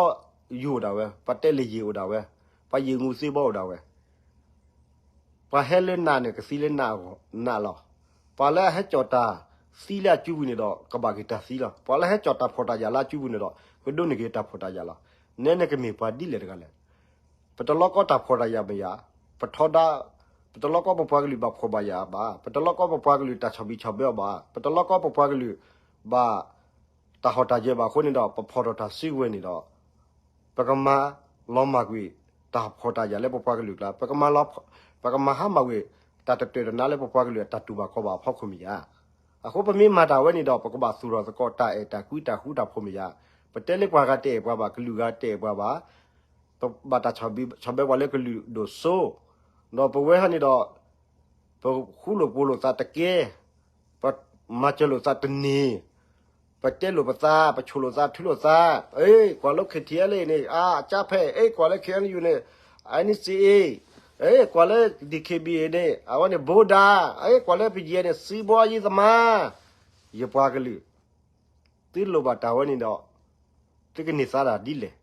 ယူၤအိၣ်ဒၣ်ဝဲ ပှၤတဲလ့ၣ်ယ့ၣ်အိၣ်ဒၣ်ဝဲ ပှၤယ့ၣ်ငူးသ့ဘီအိၣ်ဒၣ်ဝဲ ပှၤဟဲလၢနးန့ၣ် ကသံလၢနးလီၤ. ပှၤလၢအဟဲကၠီၣ်တၢ်သံလၢအစုပူၤန့ၣ်ဒီး ကဘၣ်က့ၤတၢ်သံလီၤ. ပှၤလၢဟဲကၠီၣ်တၢ်ဖှီၣ်တၢ်ယာ်လၢအစုပူၤန့ၣ်ဒီး ကဒိးန့ၢ်က့ၤတၢ်ဖှီၣ်တၢ်ယာ်လီၤ. နဲနကမ့ၢ်ပှၤဒ်လဲၣ်တဂၤလဲၣ်. ပတလီကီတၢ်ဖှီၣ်တၢ်ယာ်မ့ၢ်ယၤ, ပထီဒါ, ပတလီကီပပှၤကလုာ်ဘၣ်ဖှီၣ်ဘၣ်ယာ်ဘၣ်, ပတလီကီပပှၤကလုာ်တၢ်ဆီၣ်ဘံၣ်ဆီၣ်ဘၢအီၤဘၣ်, ပတလီကီပပှၤကလုာ်ဘၣ် တၢ်ဟီၣ်တၢ်ယၢၤဘၣ်အဃိန့ၣ်ဒီး ပဖီၣ်ထီၣ်တၢ်စုကဝဲၤန့ၣ်ဒီး ပကမၤလီၤမၢ်ကွံာ် တၢ်ဖှီၣ်တၢ်ယာ်လၢပပှၤကလုာ်အကျါ, ပကမၤဟါမၢ်ကွံာ် တၢ်တတၢၢ်တနါလၢပပှၤကလုာ်အတၢ်တူၢ်ဘၣ်ခီၣ်ဘၣ်အဖီခိၣ်မ့ၢ်ယၤ. အဃိပမ့ၢ်မၤတၢ်ဝဲန့ၣ်ဒီး ပကဘၣ်သူၣ်ထီၣ်သကိးတၢ်အဲၣ်တၢ်ကွံတၢ်ဃူတၢ်ဖိးမ့ၢ်ယၤ. ပတဲလၢပှၤဂၤတအဲၣ်ပှၤဘၣ်, ကလုာ်ဂၤတအဲၣ်ပှၤဘၣ်, ပဘၣ်တၢ်ဆီၣ်ဘံၣ်ဆီၣ်ဘၢပှၤလၢကလုာ်ဒိၣ်စိ, ဒီးပဝဲဟီန့ၣ်ဒီး ပဃူလိာ်ဖိးလိာ်သးတကဲ, ပမၤစၢၤလိာ်သးတန့ၢ်, ပတဲလိာ်ပသး, ပဆိၣ်လိာ်သး, ထုလိာ်သး, အဲ ကွၢ်လၢ KTLA န့ၣ် အကၠါဖဲ, အဲ ကွၢ်လၢ KNU န့ၣ် NCA, အဲ ကွၢ်လၢ ဒီခ့ဘံၣ်အ့ၣ်န့ၣ် အဝဲန့ၣ် ဘိဒါ, အဲ ကွၢ်လၢပယဲၢ်န့ၣ် စံဘီယံသမါ, ယပှၤကလုာ်, သုလိၣ်ဘၣ်တၢ်ဝဲန့ၣ်ဒီး သုကန့ၢ်သါတၢ်ဒ်လဲၣ်,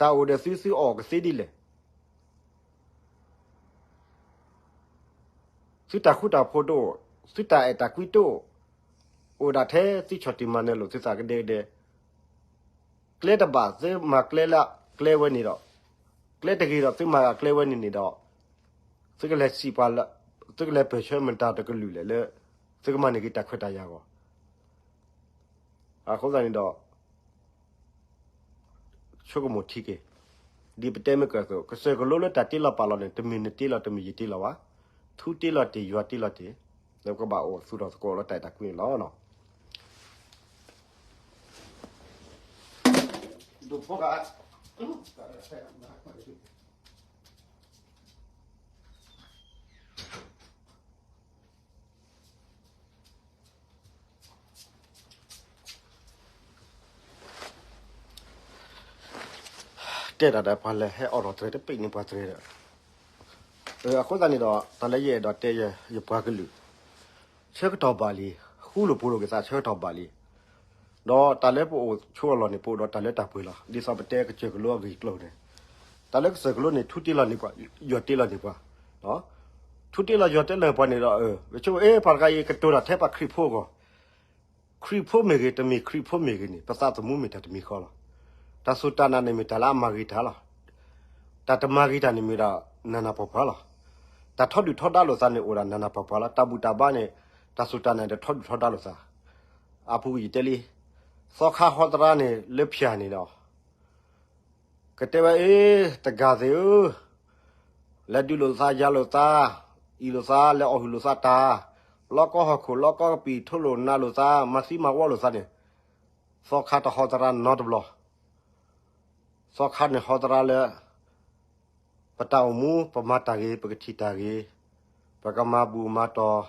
တၢ်အိၣ်ဒီးသု သုအီၣ်ကသ့ဒ်လဲၣ် သုတၢ်ဃူတၢ်ဖိးတအိၣ်, သုတၢ်အဲၣ်တၢ်ကွံတအိၣ်, အိၣ်ဒၣ်ထဲသုဆီၣ်တံၢ်မၤနၢၤလိာ်သုသးကဒဲကဒဲ, ကျဲတဘၣ်သုမၤကျဲလၢကျဲဝဲန့ၣ်ဒီး, ကျဲတဂ့ၤဒီးသုမၤဂၤကျဲဝဲန့ၣ်န့ၣ်ဒီး, သုကလဲၤစံးပှၤလၢ, သုကလဲၤပၢၢ်ဆၢမတၤတကလုာ်လဲၣ်လၢ သုကမၤန့ၢ်က့ၤတၢ်ခွဲးတၢ်ယာ်အဂီၢ် အဃိသတးန့ၣ်ဒီး ဆိကမိၣ်ထံက့ၤ, ဒ်ပတဲမ့ၢ်ကၢၢ်အသိး ကစၢၢ်ကလိလၢတၢ်တ့လီၤပာ်လီၤန့ၣ် တမ့ၢ်နတ့လီၤ တမ့ၢ်ယတ့လီၤဘၣ်, ထူတ့လီၤတ့ၢ် ယွၤတ့လီၤတ့ၢ်, လၢပကဘၣ်အိၣ်သူၣ်ထီၣ်သကိးလၢတၢ်အဲၣ်တၢ်ကွံန့ၣ်လီၤ. တဲတၢ်ဒီးပှၤလဲၤဟဲအိးထီၣ်တြဲၤတပ့ၤန့ၣ်ပှၤတြဲၤဒီး, အဃိသတးန့ၣ်ဒီး တၢ်လၢယအဲၣ်ဒိးတဲယပှၤကလုာ်, ဆၢကတီၢ်ဘၣ်လံ, ဃူလိာ်ဖိးလိာ်က့ၤသးဆၢကတီၢ်ဘၣ်လံ, ဒီးတၢ်လၢပအိၣ်ဆိးအလီၢ်န့ၣ် ပအိၣ်ဒီးတၢ်လၢတၢ်ပှဲၤလီၤ. ဒ်သိးပတဲကစၢၢ်ကလိအဂ့ၢ်အကျိၤန့ၣ်, တၢ်လၢကစၢၢ်ကလိန့ၣ် ထူတ့လီၤန့ၢ်ပှၤ, ယွၤတ့လီၤန့ၢ်ပှၤ, ထူတ့လီၤယွၤတ့လီၤပှၤန့ၣ်ဒီး, ပဆိကမိၣ် အဲ ပှၤတဂၤအံၤကတိၤတၢ်ထဲပှၤခရံာ်ဖိအဂီၢ်, ခရံာ်ဖိမ့ၢ်ဂ့ၤ တမ့ၢ်ခရံာ်ဖိမ့ၢ်ဂ့ၤန့ၣ် ပသးသမူမ့ၢ်တၢ်တမံၤဃီလီၤ. တၢ်စူၢ်တၢ်နာ်န့ၣ်မ့ၢ်တၢ်လၢအမၤဂ့ၤတၢ်လီၤ. တၢ်တမၤဂ့ၤတၢ်န့ၣ်မ့ၢ်ဒၣ်နးနးပှၤပှၤလီၤ. တၢ်ထီဒုၣ်ထီဒါလိာ်သးန့ၣ်အိၣ်ဒၣ်နးနးပှၤပှၤလီၤ. တၢ်ဘူၣ်တၢ်ဘါန့ၣ်, တၢ်စူၢ်တၢ်နာ်ဒီးထီဒုၣ်ထီဒါလိာ်သး, အပူၤကွံာ်ယတဲလံ, သီခါဟီသရၣ်န့ၣ်လၢဖၠၣ်န့ၣ်ဒီး ကတဲဝဲအ့ၣ် တဂၤသ့ၣ်ဧၢ, လဲၤဒုးလိာ်သးယၤလိာ်သး, အံၣ်လိာ်သး လဲၤအီၣ်ဟုၣ်လိာ်သးတၢ်, လီကီဟီၣ်ခိၣ်လီကီကပံာ် ထိလိာ်နးလိာ်သး မၤသံမၤဝီလိာ်သးန့ၣ်, သီခါတဟီသရၣ်နီတဘျီ, သီခါန့ၣ်ဟီသရၣ်လၢ ပတၢ်အိၣ်မူ ပမၤတၢ်ဂ့ၤ ပကထံၣ်တၢ်ဂ့ၤ, ပကမၤဘူၣ်မၤတီၢ်,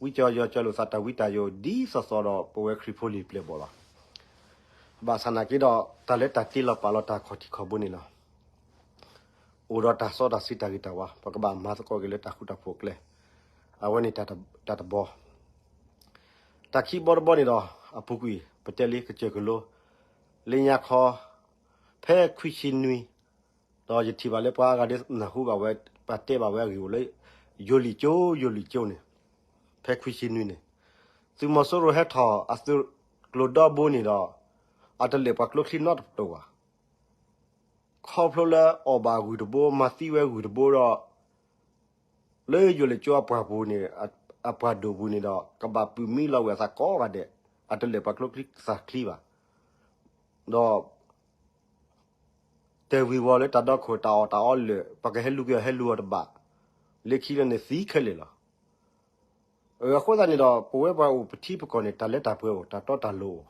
ဝံကၠီယီၤကၠီလိာ်သးတၢ်ဝံတၢ်ယိာ် ဒ်သိးသိးဒီးပဝဲခရံာ်ဖိလံၤပျဲၢ်ဘီၣ်လီၤ. ဘၣ်ဆၣ်နာ်က့ဒီး တၢ်လၢတၢ်တ့လီၤပာ်လီၤတၢ်ခီၣ်ထံးခီၣ်ဘိန့ၣ်လီၤ. အိၣ်ဒီးတၢ်စီတၢ်ဆှံတၢ်ဂ့ၤတၢ်ဝါ ပကဘၣ်မၤသကိးက့ၤလၢတၢ်ဃူတၢ်ဖိးအကျဲ, အဝဲန့ၣ်တၢ်တဘီ တၢ်ခံဘီတဘီန့ၣ်ဒီး အပူၤကွံာ် ပတဲလံကစၢၢ်ကလိ, လၢညါခီ, ဖဲခွံဆံနွံ, ဒီးယထံၣ်ဘၣ်လၢပှၤအါဂၤဒ်နၢ်ဟူဘၣ်ဝဲ, ပှၤတဲဘၣ်ဝဲအဂ့ၢ်အိၣ်လၢ ယိၤလံၣ်ကၠိ ယိၤလံၣ်ကၠိန့ၣ်, ဖဲခွံဆံနွံန့ၣ်, သုးမီၤစိရိၤဟဲထီၣ်အသုးကျိၤဒီဘိန့ၣ်ဒီး, အတလၢာ်ပှၤကျိချံနီတတိၤဘၣ် ခီဖျိလၢအီၣ်ဘၣ်ဂုၢ်တဘိ မၤသံဝဲဂုၢ်တဘိဒီး, လၢယိၤလံၣ်ကၠိအပှၢ်ပူၤန့ၣ်, အပှၢ်ဒိၣ်ပူၤန့ၣ်ဒီး ကဘၣ်ပုၢ်မံလီၤဝဲအသးကိးဂၤဒဲး, အတလၢာ်ပှၤကျိချံသးချံဘၣ်. ဒီး တဲဝံၤဝီၤလၢတၢ်ဒီခိၣ် တၢ်အီၣ်တၢ်အီလၢာ် ပကဟဲလူၤက့ၤအီၤဟဲလူၤအီၤတဘၣ်, လၢခံလၢန့ၣ်သံခဲလၢာ်လီၤ. အဃိသတးန့ၣ်ဒီး ပဝဲပှၤအိၣ်ပထံပကီၢ်န့ၣ် တၢ်လၢတၢ်ပှဲၤအိၣ် တၢ်တီတၢ်လိၤ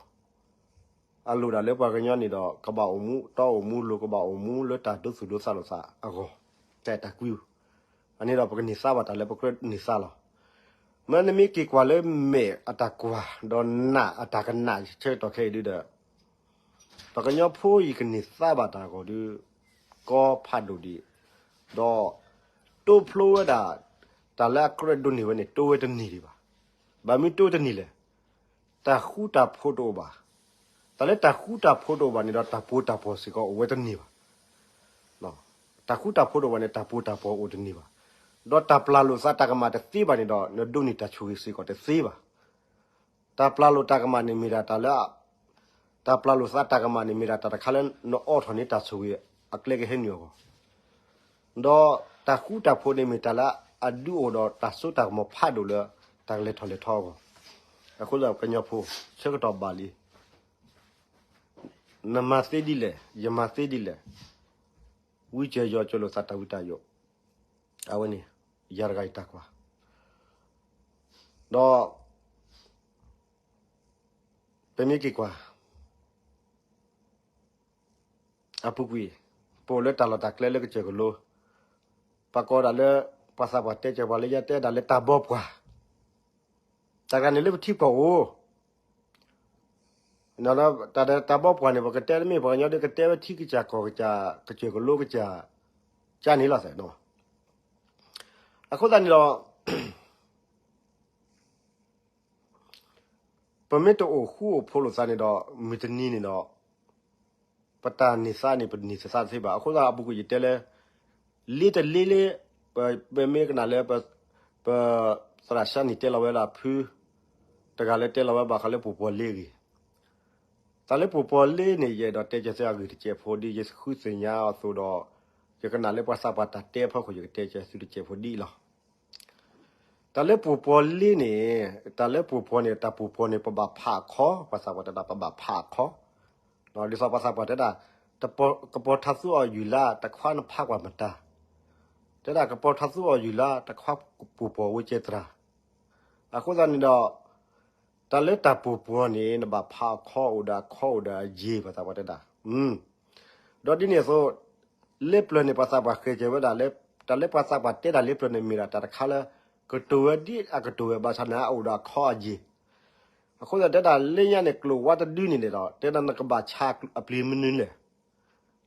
အိၣ်, အလိၣ်ဒၣ်လၢပှၤကညီန့ၣ်ဒီး ကဘၣ်အိၣ်မူ တီအိၣ်မူလိၤ ကဘၣ်အိၣ်မူလၢတၢ်ဒိသူၣ်ဒိသးလိာ်သးအဂီၢ်, တၢ်အဲၣ်တၢ်ကွံ, အန့ၣ်ဒီးပကန့ၢ်သါဘၣ်တၢ်လၢပကြၢးန့ၢ်သါလီၤ. မ့ၢ်နမ့ၢ်က့ၤကွၢ်လၢမဲာ်အတၢ်ကွၢ် ဒီးနးအတၢ်ကနးဆၢကတီၢ်ခဲအံၤဒုဒီး ပှၤကညီဖိအံၤကန့ၢ်သါဘၣ်တၢ်အဂီၢ်ဒီး ကီဖးဒိၣ်ဒံး, ဒီး တိဖျိဝဲဒၣ် တၢ်လၢအကြၢးဒိးန့ၢ်ဝဲန့ၣ် တိဝဲတန့ၢ်ဒံးဘၣ်. ဘၣ်မနုၤတိဝဲတန့ၢ်လဲၣ်. တၢ်ဃူတၢ်ဖိးတအိၣ်ဘၣ်. တၢ်လၢတၢ်ဃူတၢ်ဖိးတအိၣ်ဘၣ်န့ၣ်ဒီး တၢ်ပီတၢ်ပီစ့ၢ်ကီးအိၣ်ဝဲတန့ၢ်ဘၣ်. တၢ်ဃူတၢ်ဖိးတအိၣ်ဘၣ်န့ၣ် တၢ်ပီတၢ်ပီအိၣ်တန့ၢ်ဘၣ်. ဒီးတၢ်ပျၢ်လိာ်သးတၢ်ကမၣ်တသ့ဘၣ်န့ၣ်ဒီး နဒိးန့ၢ်တၢ်ဆိၣ်ဂ့ၤစ့ၢ်ကီးတသ့ဘၣ်. တၢ်ပျၢ်လိာ်တၢ်ကမၣ်န့ၣ်မ့ၢ်ဒၣ်တၢ်လၢ တၢ်ပျၢ်လိာ်သးတၢ်ကမၣ်န့ၣ်မ့ၢ်ဒၣ်တၢ်တခါလၢနအိးထီၣ်န့ၢ်တၢ်ဆိၣ်ဂ့ၤအကျဲကဟဲနုာ်အဂီၢ်, ဒီးတၢ်ဃူတၢ်ဖိးန့ၣ်မ့ၢ်တၢ်လၢအဒုးအိၣ်ဒီးတၢ်စိတၢ်ကမီၤဖးဒိၣ်လၢ တၢ်ကလဲၤထီၣ်လဲၤထီအဂီၢ်, အဃိသတးကညီဖိ ဆၢကတီၢ်ဘၣ်လံ နမၤသ့ဒ်လဲၣ် ယမၤသ့ဒ်လဲၣ်, ဝံကၢၤယီၤကၢၤလိာ်သးတၢ်ဝံတၢ်ယိာ်, အဝဲန့ၣ် ယၤတဂၤအံၤတၢ်ကွၢ်, ဒီး ပမ့ၢ်က့ၤကွၢ် အပူၤကွံာ် ပအိၣ်လၢတၢ်လီၢ်တၢ်ကျဲလၢကစၢၢ်ကလိ, ပှၤကိးဒၣ်လၢ ပှၤသးပှၢ်တဲကၢၤပှၤလၢယတဲဒၣ်လၢတၢ်ဘီပှၢ်, တၢ်တဂၤန့ၣ်လၢပထံပှၢ်အိၣ်, တၢ်ဘီပှၢ်န့ၣ် ပကတဲတမ့ၢ်ပှၤကညီဒီးကတဲဝဲထံကစၢ်ကီၢ်ကစၢ် ကစၢၢ်ကလိကစၢ်, ကန့ၣ်လီၤသဲးနီၤ, အဃိသတးန့ၣ်ဒီး ပမ့ၢ်တအိၣ်ဃူအိၣ်ဖိးလိာ်သးန့ၣ်ဒီး မုၢ်တနံၤန့ၣ်ဒီး ပတၢ်န့ၢ်သါန့ၣ် ပန့ၢ်သါတသ့ဘၣ်. အဃိသတးအပူၤကွံာ်ယတဲလၢ လ့တလ့လ့ ပမ့ၢ်ကနၣ်လၢ ပသရၣ်ၡါနံၣ်တဲလီၤဝဲဒၣ်ဖု တဂၤလၢတဲလီၤဝဲဘၣ်ဃးလၢပူၤပီၤလ့အဂ့ၢ်, တၢ်လၢပူၤပီၤလ့န့ၣ် ယအဲၣ်ဒိးတဲကဲသုအဂ့ၢ်တစဲးဖိဒ် ယဃုသ့ၣ်ညါအသိးဒီး ယကနၣ်လၢပှၤသးပှၢ်တၢ်တဲအဖီခိၣ် ယကတဲကဲသုတစဲးဖိဒ်အံၤလီၤ. တၢ်လၢပူၤပီၤလ့န့ၣ် တၢ်လၢပူၤပီၤန့ၣ် တၢ်ပူၤပီၤန့ၣ် ပဘၣ်ဖးအခီ, ပှၤသးပှၢ်တဲဒၣ် ပဘၣ်ဖးအခီ, ဒ်သိးပှၤသးပှၢ်တဲဒၣ် ကပီၤထါသူအီၣ်ယုၢ်လါ တခွါနဖးကွၢ်မတၤ, တဲဒၣ်ကပီၤထါသူအီၣ်ယုၢ်လါ တခွါပူၤပီၤဝဲကဲသရၣ်. အဃိသတးန့ၣ်ဒီး တၢ်လၢတၢ်ပူၤပီၤန့ၣ် နဘၣ်ဖးအခီ အိၣ်ဒီးအခီ အိၣ်ဒီးအယ့ၤ ပှၤသးပှၢ်တဲဒၣ်. ဒီးဒ်န့ၣ်အသိး လ့ပျၢၤန့ၣ် ပှၤသးပှၢ်ဃဲၤကဲၤဝဲဒၣ်လၢ တၢ်လၢပှၤသးပှၢ်တဲတၢ်လ့ပျၢၤန့ၣ် မ့ၢ်ဒၣ်တၢ်တခါလၢ ကတိၤဝဲဒ်အကတိၤဝဲ ဘၣ်ဆၣ်န့ၣ် အအိၣ်ဒီးအခီအယ့ၤ. အဃိသတးတဲဒၣ်လၢညါန့ၣ် ကျိာ်ဝါတဒုန့ၣ်ဒီး တဲဒၣ်နကဘၣ်ဆါအပျံၤမနုၤလဲၣ်.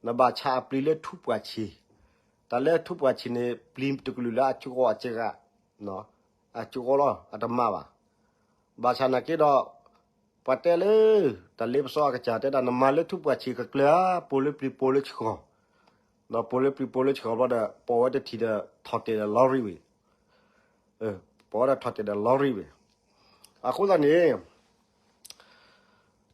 နဘၣ်ဆါအပျံၤလၢထူပှၢ်ဆံး, တၢ်လၢထူပှၢ်ဆံးန့ၣ် ပျံၤတကလုာ်လၢအကၠီအကၠီဂၤ, အကၠီလီၤ အတမၤဘၣ်. ဘၣ်ဆၣ်နာ်က့ဒီး ပှၤတဲလၢ တၢ်လ့ပစီအကစၢ်တဲဒၣ် နမၤလၢထူပှၢ်ဆံးကကျၢၤဧါ, ပိာ်လၢပျံၤပိာ်လၢဆှီၤ, ဒီးပိာ်လၢပျံၤပိာ်လၢဆှီၤဘျီဒီး ပိာ်ဝဲတထံၣ်ဒီး ထီၣ်တဲာ်ဒီးလီရံဝံၤ, ပိာ်ဝဲဒီးထီၣ်တဲာ်ဒီးလီရံဝံၤ. အဃိသတးန့ၣ်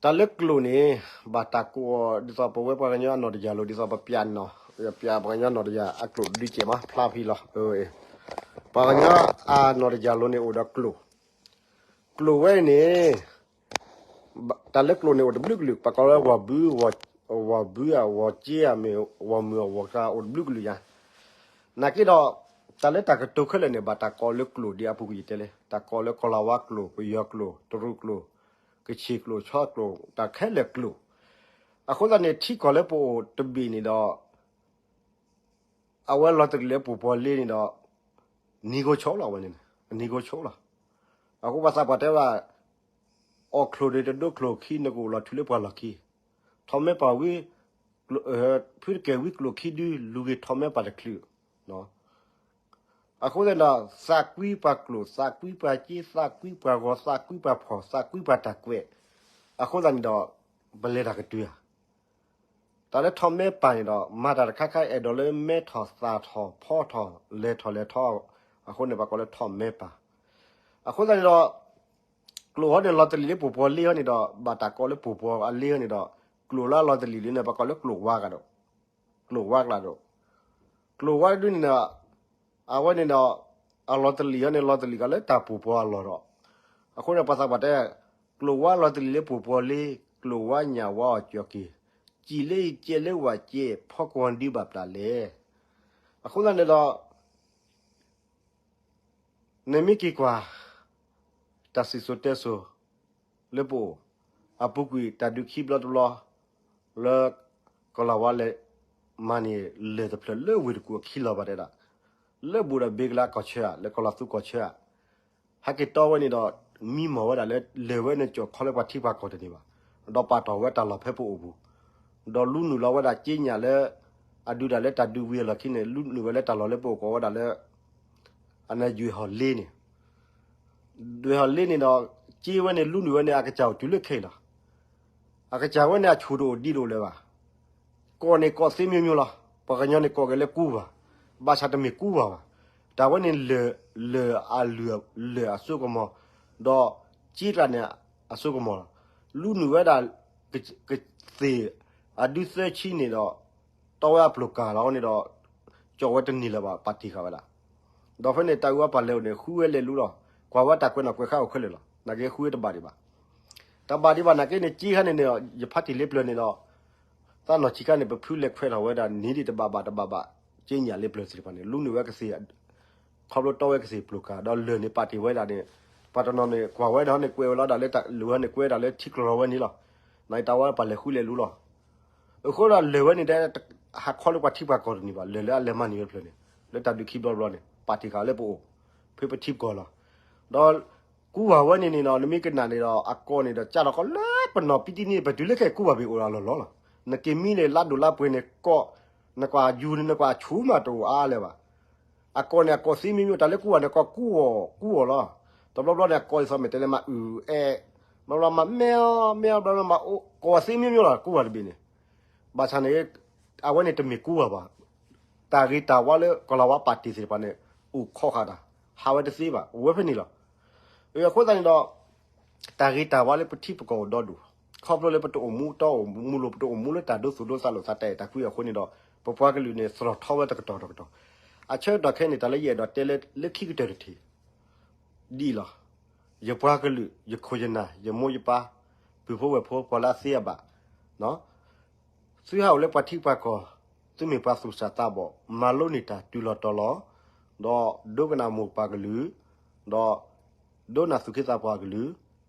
တၢ်လၢကျိာ်န့ၣ် ဘၣ်တၢ်ကိးအီၤ ဒ်သိးပဝဲပှၤကညီအနီၢ်တယၢ်လိၤ ဒ်သိးပပျးနီၤ ပျးပှၤကညီနီၢ်တယၢ်အကျိာ်ဒုးကဲးမး ဖျါဖံလီၤ. ပှၤကညီအနီၢ်တယၢ်လိၤန့ၣ် အိၣ်ဒီးကျိာ်, ကျိာ်ဝဲန့ၣ် တၢ်လၢကျိာ်န့ၣ် အိၣ်တဘျုးကလုာ် ပကိးလၢ ဝီၤဘု, ဝီၤဘုဧါ ဝီၤက့ဧါ မ့ၢ်ဝီၤမုာ်အဝီၤကျါ အိၣ်တဘျုးကလုာ်ညါ. နာ်က့ဒီး တၢ်လၢတၢ်ကတိၤခဲလၢာ်န့ၣ် ဘၣ်တၢ်ကိးလၢကျိာ်ဒ်အပူၤကွံာ်ယတဲလံ, တၢ်ကိးလၢကီၤလၤဝါကျိာ် ပယီၤကျိာ် တရူးကျိာ် ကခ့ၣ်ကျိာ် ဆီကျိာ် တၢ်ခဲလၢာ်ကျိာ်. အဃိသတးန့ၣ် ထံကီၢ်လၢပအိၣ်တဘ့ၣ်န့ၣ်ဒီး အဝဲလီၤတလံၤလၢပူၤပီၤလ့န့ၣ်ဒီး နံၤကိဆိလီၤ အဝဲန့ၣ် နံၤကိဆိလီၤ. အဃိပှၤသးပှၢ်တဲဝဲဒၣ် အီၣ်ချိၣ်ဒီးတဒိချိၣ်ခံ နကအိၣ်လီၤထုးလၢပှၤလီၢ်ခံ, ထီၣ်မဲပၢ်ဝံၤ ဖုတကဲၤဝံၤကျိာ်ခံဒု လူၤဂ့ၤထီၣ်မဲပၢ်တချုး. အဃိသတးဒီး သးကွံပှၤကျိာ် သးကွံပှၤက့ သးကွံပှၤဂီၤ သးကွံပှၤဖှီၣ် သးကွံပှၤတၢ်ကွဲး, အဃိသတးန့ၣ်ဒီး ပလဲၤတၢ်ကတုၤဧါ. တၢ်လၢထီၣ်မဲပၢ်န့ၣ်ဒီး မၤတၢ်တခါခါအဲၣ်ဒိးလၢမဲထီၣ်သၣ်ထီၣ်ဖီထီၣ်လဲၤထီၣ်လဲၤထီၣ်, အဃိန့ၣ် ပှၤကိးလၢထီၣ်မဲပၢ်. အဃိသတးန့ၣ်ဒီး ကျိာ်ဟီန့ၣ် လီၤတလံၤလၢပူၤပီၤလ့ဟီန့ၣ်ဒီး ဘၣ်တၢ်ကိးလၢပူၤပီၤအလ့ဟီန့ၣ်ဒီး ကျိာ်လၢအလီၤတလံၤလံန့ၣ် ပှၤကိးလၢကျိာ်ဝါကျါဒီး ကျိာ်ဝါကျါဒီး ကျိာ်ဝါတဒုန့ၣ်ဒီး အဝဲန့ၣ်ဒီး အလီၤတလံၤဟီန့ၣ် လီၤတလံၤကလၢတၢ်ပူၤပီၤအလီၢ်ဒီး အဃိန့ၣ် ပှၤသးပှၢ်တဲ ကျိာ်ဝါလီၤတလံၤလၢပူၤပီၤလ့ ကျိာ်ဝါညၣ်ဝါအီၣ်ကၠီၣ်က့ၤ, စံးလၢယကဲလၢဝဲကဲ ဖီကွီၤဒုဘၣ်ပျၢ်လဲၣ်. အဃိသတးန့ၣ်ဒီး နမ့ၢ်က့ၤကွၢ် တၢ်စံၣ်စိၤတဲစိၤ လၢပအိၣ် အပူၤကွံာ်တၢ်ဒုးခံဘျီတဘျီ လၢ ကီၤလၤဝါလဲၤမၤန့ၢ်လၢၢ်တဖျၢၣ်လၢဝ့ၢ်တကူၣ်အခံလီၤဘၣ်တဲဒၣ် လၢဘူးဒီးဘ့ကလါကီၢ်ဆၢဧါ လၢကီၤလၤသူကီၢ်ဆၢဧါ ဟဲက့ၤတီဝဲန့ၣ်ဒီး မံမီၢ်ဝဲဒၣ်လၢလၢၢ်ဝဲန့ၣ် ကၠီၣ်ခီလၢပှၤထံပှၤကီၢ်တန့ၢ်ဘၣ်, ဒီးပာ်တ့ၢ်ဝဲတၢ်လီၢ်ဖဲပအိၣ်ပူၤ, ဒီးလူနုာ်လီၤဝဲဒၣ်က့ညၣ်လၢ အဒုးတၢ်လၢတၢ်ဒုးဝံၤအလီၢ်ခံန့ၣ် လူနုာ်ဝဲလၢတၢ်လီၢ်လၢပအိၣ်ကိးဝဲဒၣ်လၢ အန့ၣ်ယွဲၢ်ဟီၣ်လ့န့ၣ် ဒွဲၣ်ဟီၣ်လ့န့ၣ်ဒီး က့ဝဲန့ၣ် လူနုာ်ဝဲန့ၣ် အကစၢ်အိၣ်တုၤလၢခဲအံၤလီၤ. အကစၢ်ဝဲန့ၣ် အဆူၣ်တအိၣ်ဒံးတအိၣ်လၢၤဘၣ်. ကိးန့ၣ်ကိးသ့မံၤမံၤလီၤ. ပှၤကညီန့ၣ်ကိးက့ၤလၢကူဝၤ, ဘၣ်ဆၣ်တမ့ၢ်ကူဝၤဘၣ်. တၢ်ဝဲန့ၣ်လၢၢ် လၢၢ်အလုၢ်လၢၢ်အစိကမီၤ, ဒီးက့ကျါန့ၣ်အစိကမီၤလီၤ. လူနုာ်ဝဲဒၣ် ကသ့ၣ် အဒုးသၢဆံန့ၣ်ဒီး တီဝဲအပျိၢ်ကၢ်လီၤန့ၣ်ဒီး ကၠီၣ်ဝဲတန့ၢ်လၢၤဘၣ် ပာ်တ့ၢ်ဃာ်ဝဲဒၣ်. ဒီးဖဲန့ၣ် တၢ်အုၣ်အပၢ်လဲၤအိၣ်န့ၣ် ဃုဝဲလဲၤလူလီၤ. ကွၢ်ဝဲတၢ်ကွဲးနီၣ်ကွဲးဃါအိၣ်ခဲလၢာ်လီၤ. နာ်က့ဃုဝဲတဘၣ်ဒံးဘၣ်. တဘၣ်ဒံးဘၣ်နာ်က့န့ၣ် က့ခါန့ၣ်န့ၣ် ယဖါတံၢ်လ့ပျၢၤန့ၣ်ဒီး သးနီၢ်ဆံးခါန့ၣ် ပဖုလဲၤခွဲးထီၣ်ဝဲဒၣ် နံၤဒံးတဘၣ်ဘၣ်တဘၣ်ဘၣ် က့ညၣ်လ့ပျၢၤသ့ၣ်တဖၣ်န့ၣ် လူနုာ်ဝဲကသ့ၣ် ခီဖျိတီဝဲကသ့ၣ်ပျိၢ်ကၢ် ဒီးလၢၢ်န့ၣ်ပာ်တ့ၢ်ဝဲဒၣ်န့ၣ် ပှၤတနီၤန့ၣ် ကွၢ်ဝဲဒီးန့ၣ်ကွဲးဝဲလီၤဒၣ်လၢတၢ်လၢၢ်န့ၣ်ကွဲးဒၣ်လၢထံကျိၤထီဝဲန့ၣ်လီၤ. နာ်က့တၢ်ဝဲပာ်လဲၤဃုလဲၤလူလီၤ. အဃိဒီးလၢၢ်ဝဲန့ၣ်တဲ ဟးခီလၢပှၤထံပှၤကီၢ်တန့ၢ်ဘၣ် လၢၢ်လၢအလဲၤမၤန့ၢ်ဝဲတဖျၢၣ်န့ၣ် လၢတၢ်ဒုးခံဘျီတဘျီန့ၣ် ပာ်တ့ၢ်ဃာ်လၢပအိၣ် ဖဲပထံပကီၢ်လီၤ. ဒီးကူဝၤဝဲန့ၣ်န့ၣ်ဒီး နမ့ၢ်ကနၣ်န့ၣ်ဒီး အကိးန့ၣ်ဒီး ကၢ်ထီၣ်ကီးလၢပနီၢ်ပံတံန့ၣ် ပတုၤလၢခဲအံၤကူဝၤဘ့ၣ်အိၣ်ဒီးအလီၢ်လီၤလီၤ. နက့ၤမံန့ၣ် လါဒိၣ်လါပှ့ၤန့ၣ် ကိး နကွၢ်ယူၤန့ၣ် နကွၢ်ဆူၣ်မးတအိၣ်အါလၢၤဘၣ်. အကိးန့ၣ် အကိးသ့မ့ၢ်မ့ၢ် တၢ်လၢကူၣ်ဝါန့ၣ် ကိးကူၣ်အီၤ ကူၣ်အီၤလီၤ. တဘျီဘျီန့ၣ် အကိးဒ်သိးမ့ၢ်တဲလၢမၤအုၣ်အဲၣ်, ဘျီဘျီမၤမ့ၢ်အီၤ မ့ၢ်အီၤ ဘျီဘျီမၤအိၣ် ကိးဝဲသ့မ့ၢ်မ့ၢ်လီၤ ကူၣ်ဝါတဘ့ၣ်န့ၣ်. ဘၣ်ဆၣ်န့ၣ် အဝဲန့ၣ်တမ့ၢ်ကူၣ်ဝါဘၣ်. တၢ်ဂ့ၤတၢ်ဝါလၢကီၤလၤဝါပာ်တ့ၢ်သ့ၣ်တဖၣ်န့ၣ် အိၣ်ခိးဃာ်တၢ် ဟးဝဲတသ့ဘၣ် အိၣ်ဝဲဖဲန့ၣ်လီၤ. အဃိသတးန့ၣ်ဒီး တၢ်ဂ့ၤတၢ်ဝါလၢပထံပကီၢ်အိၣ်ဒီဒူၣ်, ခီဖျိလၢပတအိၣ်မူတီအိၣ်မူလိၤ ပတအိၣ်မူလၢတၢ်ဒိသူၣ်ဒိသးလိာ်သးတၢ်အဲၣ်တၢ်ကွံအဃိန့ၣ်ဒီး ပပှၤကလုာ်န့ၣ် သရီၣ်ထီဝဲတကတီၢ်တကတီၢ်. အဆၢကတီၢ်ခဲအံၤန့ၣ် တၢ်လၢယအဲၣ်ဒိးတဲလၢ လၢခံကတၢၢ်တထံၣ် ဒ်အံၤလီၤ. ယပှၤကလုာ် ယခိၣ်ယနၢ် ယမိၢ်ယပၢ် ပုၢ်ဖိဝဲၢ်ဖိ ပှၤလၢအသ့အဘၣ် သုဟးအိၣ်လၢပှၤထံပှၤကီၢ်, သုမ့ၢ်ပှၤသူၣ်စၢ်သးဘီၣ် မၤလိန့ၢ်တၢ်တုၤလီၤတီၤလီၤ, ဒီးဒိကနၣ်မိၢ်ပှၤကလုာ်, ဒီးဒိကနၣ်သူၣ်က့သးပှၢ်ကလုာ်,